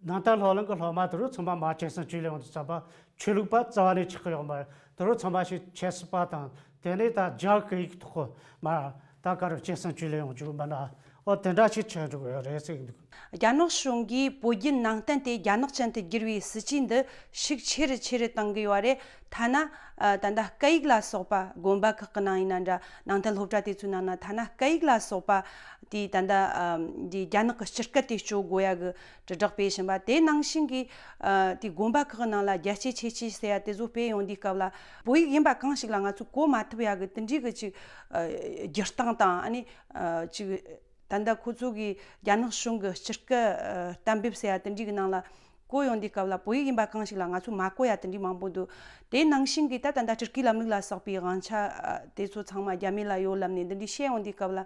ནང་བསྟན་སློབ་གླིང་གི་སློབ་མ་དེ་རུ་ཚང་མ་མར་ཆེད་སེམས་བཅུག་ལས་ཡོང་དུས་ཙམ་པ་ཆོས་ལུགས་པ་རྩ་བ་ནས་ཆགས་ཀྱི་ཡོད་མ་རེད། དེ་རུ་ཚང་མ་ཞིག་ཆབ་སྲིད་པ་དང་དེ་ནས་ད་རྒྱ་སྐད་ཡིག་ཐོག་མར་ད་ག་རུ་ཆེད་སེམས་བཅུག་ལས་ཡོང་རྒྱུ་མིན་ན་ ཨོ་དེ་འདྲ་ཞིག་ཆགས་འགྲོ་གི་ཡོད་རེད་ཟེར་གི་འདུག། རྒྱ་ནག་གཞུང་གིས་བོད་བརྒྱུད་ནང་བསྟན་དེ་རྒྱ་ནག་ཅན་དུ་བསྒྱུར་བའི་སྲིད་ཇུས་འདི་ཤུགས་ཆེ་རུ་ཆེ་རུ་བཏང་གི་ཡོད་རེད། ཐ་ན་ཨ་ད་ལྟ་སྐད་ཡིག་ལ་སོགས་པ་དགོན་པ་ཁག་གི་ནང་ཡིན་ན་འདྲ། ནང་བསྟན་སློབ་གྲྭ་དེ་ཚོའི་ནང་ན་ཐ་ན་སྐད་ཡིག་ལ་སོགས་པ་དེ་ད་ལྟ་ཨ་འདི་རྒྱ་ནག་གི་སྤྱི་སྐད་དེ་སྤྱོད་དགོས་ཡ་གི་དྲིལ་བསྒྲགས་སྤེལ་བཞིན་པ་དེ་ནང་བཞིན་གྱི་ཨ་དེ་དགོན་པ་ཁག་གི་ནང་ལ་རྒྱལ་གཅེས་ཆོས་གཅེས་ཟེར་ཡ་དེ་ཚོ་སྤེལ་ཡོང་དུས་སྐབས་ལ་བོད་ཡིག་ཡིན་པ་གང་ཞིག་ལ་ང་ཚོས་གོ་མ་ཐུབ་ཡ་གི་དེ་འདྲའི་གི་ཅིག་ཨ་འགྱུར་སྟངས་དང་ཨ་ནི་ཨ་ཅིག་ད་ལྟ་ཁོ་ཚོ་གིས་རྒྱ་ནག་གཞུང་གི་སྤྱི་སྐད་ཨ་གཏན་འབེབས་ཟེར་ཡ་དེ་འདྲའི་གི་ནང་ལ་གོ་ཡོང་དུས་སྐབས་ལ་བོད་ཡིག་ཡིན་པ་གང་ཞིག་ལ་ང་ཚོས་མ་གོ་ཡ་དེ་འདྲའི་མང་པོ་འདུག། དེ་ནང་བཞིན་གྱི་ད་ད་ལྟ་སྤྲུལ་སྐུའི་ལམ་ལུགས་ལ་སོགས་པའི་དབང་ཆ་ཨ་དེ་ཚོ་ཚང་མ་རྒྱ་མི་ལ་ཡོད་ལབ་ནས་འདི་འདྲའི་བཤད་ཡོང་དུས་སྐབས་ལ་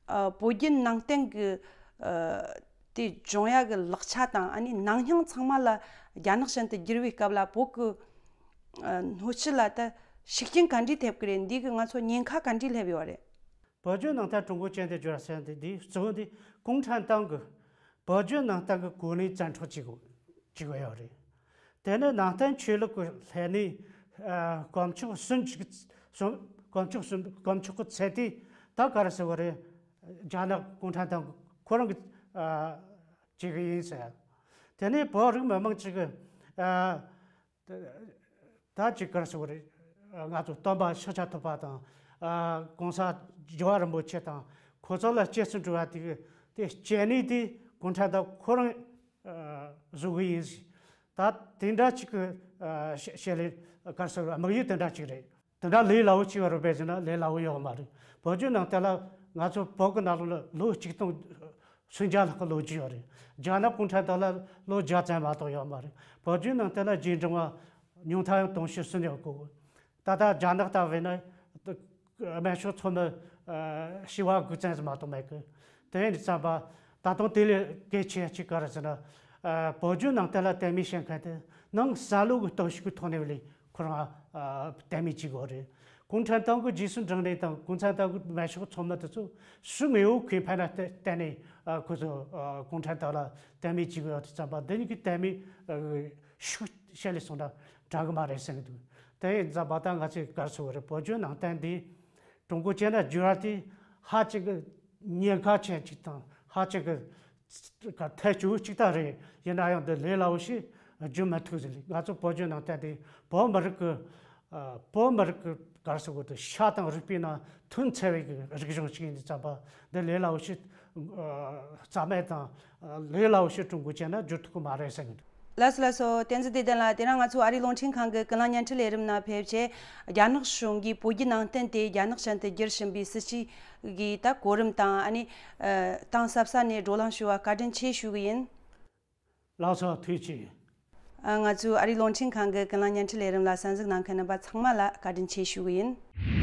ཨ་བོད་བརྒྱུད་ནང་བསྟན་གྱི་ཨ་དེ་སྦྱོང་ཡ་གི་ལག་ཆ་དང་ཨ་ནི་ནང་སྙིང་ཚང་མ་ལ་རྒྱ་ནག་ཅན་དུ་བསྒྱུར་བའི་སྐབས་ལ་བོད་ཀྱི་ཨ་སྣོད་བཅུད་ལ་ད་ཤུགས་རྐྱེན་ག་འདྲས་ཐེབས་ཀྱི་རེད། འདི་གི་ང་ཚོ་ཉེན་ཁ་ག་འདྲས་སླེབས་ཡོད་རེད། བོད་བརྒྱུད་ནང་བསྟན་ཀྲུང་གོ་ཅན་དུ་བསྒྱུར་བ་ཟེར་འདི་འདི་གཙོ་བོ་འདི་གུང་ཁྲན་ཏང་གི་བོད་བརྒྱུད་ནང་བསྟན་གྱི་གོ་གནས་བཙན་འཕྲོག་བྱེད་དགོས་བྱེད་དགོས་ཡོད་རེད། དེ་ནི་ནང་བསྟན་ཆོས་ལུགས་ཀྱི་ལྷན་ནི་ཨ་དཀོན་མཆོག་གསུམ་གཅིག་གསུམ་དཀོན་མཆོག་གསུམ་དཀོན་མཆོག་གི་ཚེ་དེ་ད་ག་རེ་ཟེར་བ་རེད། རྒྱ་ནག་གུང་ཁྲན་ཏང་ཁོ་རང་གི་ཨ་བྱེད་གི་ཡིན་ཟེར། དེ་ནས་བོད་རིགས་མི་མང་གཅིག་གི་ཨ་ད་ཅིག་ག་རེ་ཟེར་བ་རེད། ང་ཚོ་སྟོན་པ་ཤཱཀྱ་ཐུབ་པ་དང་ཨ་གོང་ས་རྒྱལ་བ་རིན་པོ་ཆེ་དང་ཁོ་ཚོ་ལ་གཅེས་སུ་འགྲོ་བ་དེ་གི་དེ་སྐྱེ་གནས་དེ་གུང་ཁྲན་ཏང་ཁོ་རང་ཨ་བཟོ་གི་ཡིན་ཟེར། ད་དེ་འདྲ་ཅིག་གི་ཨ་བཤད་བཤད་ལས་ག་རེ་ཟེར་དམིགས་ཡུལ་དེ་འདྲ་ཅིག་རེད། དེ་འདྲ་ལས་སླ་བོ་ཅིག་རེད་པས་ཟེར་ན་ལས་སླ་བོ་ཡོད་མ་རེད། བོད་བརྒྱུད་ནང་བསྟན་ལ་ང་ཚོ་བོད་ཀྱི་ནང་ལོགས་ལ་ལོ་ཆིག་སྟོང་སུམ་བརྒྱ་ལྷག་གི་ལོ་རྒྱུས་ཡོད་རེད། རྒྱ་ནག་གུང་ཁྲན་ཏང་ལ་ལོ་བརྒྱ་ཙམ་མ་གཏོགས་ཡོད་མ་རེད། བོད་བརྒྱུད་ནང་བསྟན་ལ་རྗེས་འབྲང་བ་ཉུང་མཐའ་ཡང་དུང་ཕྱུར་གསུམ་ཡོད་དགོས། ད་ལྟ་རྒྱ་ནག་ལྟ་བས་ན་སྨན་ཤོག་ཚོ་མི་ཨ་བྱེ་བ་དགུ་ཙམ་ཞིག་མ་གཏོགས་མེད་གི། དེ་ཡིན་དུས་ཙམ་པ་ད་དུང་དེ་ལས་གལ་ཆེ་ཅིག་ག་རེ་ཟེར་ན། ཨ་བོད་བརྒྱུད་ནང་བསྟན་ལ་དད་མོས་བྱེད་མཁན་དེ་ནང་བསམ་བློ་གི་སྟོབས་ཤུགས་ཀྱི་ཐོག་ནས་ལས་ཁོ་རང་ཨ་དད་མོས་བྱེད་དགོས་རེད། གུང་ཁྲན་ཏང་གི་རྗེས་སུ་འབྲང་ནས་དང་གུང་ཁྲན་ཏང་གི་སྨན་ཤོག་ཚོ་མི་དེ་ཚོ་སུ་ངེས་པོ་ཁེ་ཕན་ལ་བརྟེན་ནས་ཨ་ཁོ་ཚོ་ཨ་གུང་ཁྲན་ཏང་ལ་དད་མོས་བྱེད་དགོས་ཡོད་དུས་ཙམ་པ་འདི་གཉིས་ཀྱི་དད་མོས་ཨ་ཤུགས་བཤད་ལས་སོང་ན་འདྲ་གི་མ་རེད་བསམ་གི་འདུག། དེ་ཡིན་ཙམ་པ་ད་ང་ཚོས་ག་རེ་ཟེར་དགོས་རེད། བོད་བརྒྱུད་ནང་བསྟན་འདི་ཀྲུང་གོ་བྱས་ན་བསྒྱུར་བ་དེ་ཧ་ཅང་གི་ཉེན་ཁ་ཆེན་ཅིག་དང་ཧ་ཅང་གི་ཐལ་སྐྱོ་ཅིག་ད་རེད། ཡིན་ན་ཡང་འདི་ལས་སླ་བོ་ཞིག་བསྒྱུར་མི་ཐུབ་ཟེར། ང་ཚོ་བོད་བརྒྱུད་ནང་བསྟན་དེ་བོད་མི་རིགས་ཀྱི་ཨ་བོད་མི་རིགས་ཀྱི་ག་རེ་ཟེར་དགོས་འདུག། ཤ་དང་རུས་པའི་ནང་ཐོན་ཚར་བའི་གི་རིག་གཞུང་ཞིག་ཡིན་དུས་ཙམ་པ་འདི་ལས་སླ་བོ་ཞིག་ཨ་རྩ་མེད་དང་ལས་སླ་བོ་ཞིག་ཀྲུང་གོ་བྱས་ན་བསྒྱུར་ཐུབ་ཀྱི་མ་རེད་བསམ་གི་འདུག། ལགས་སོ་ལགས་སོ། བསྟན་འཛིན་བདེ་ལྡན་ལགས། དེ་རིང་ང་ཚོ་ཨ་རིའི་རླུང་འཕྲིན་ཁང་གི་ཀུན་གླེང་བརྙན་འཕྲིན་ལས་རིམ་ནང་ཕེབས་བྱས་རྒྱ་ནག་གཞུང་གིས་བོད་བརྒྱུད་ནང་བསྟན་དེ་རྒྱ་ནག་ཅན་དུ་བསྒྱུར་བཞིན་པའི་སྲིད་བྱུས་ཀྱི་ད་གོ་རིམ་དང་ཨ་ནི་ཨ་གཏིང་ཟབ་ས་ནས་བགྲོ་གླེང་ཞུ་བར་བཀའ་དྲིན་ཆེ་ཞུ་གི་ཡིན། ལགས་སོ་ཐུགས་རྗེ་ཆེ། ཨ་ང་ཚོའི་ཨ་རིའི་རླུང་འཕྲིན་ཁང་གི་ཀུན་གླེང་བརྙན་འཕྲིན་ལས་རིམ་ལ་གསན་གཟིགས་གནང་མཁན་རྣམ་པ་ཚང་མ་ལ་བཀའ་དྲིན་ཆེ་ཞུ་གི་ཡིན།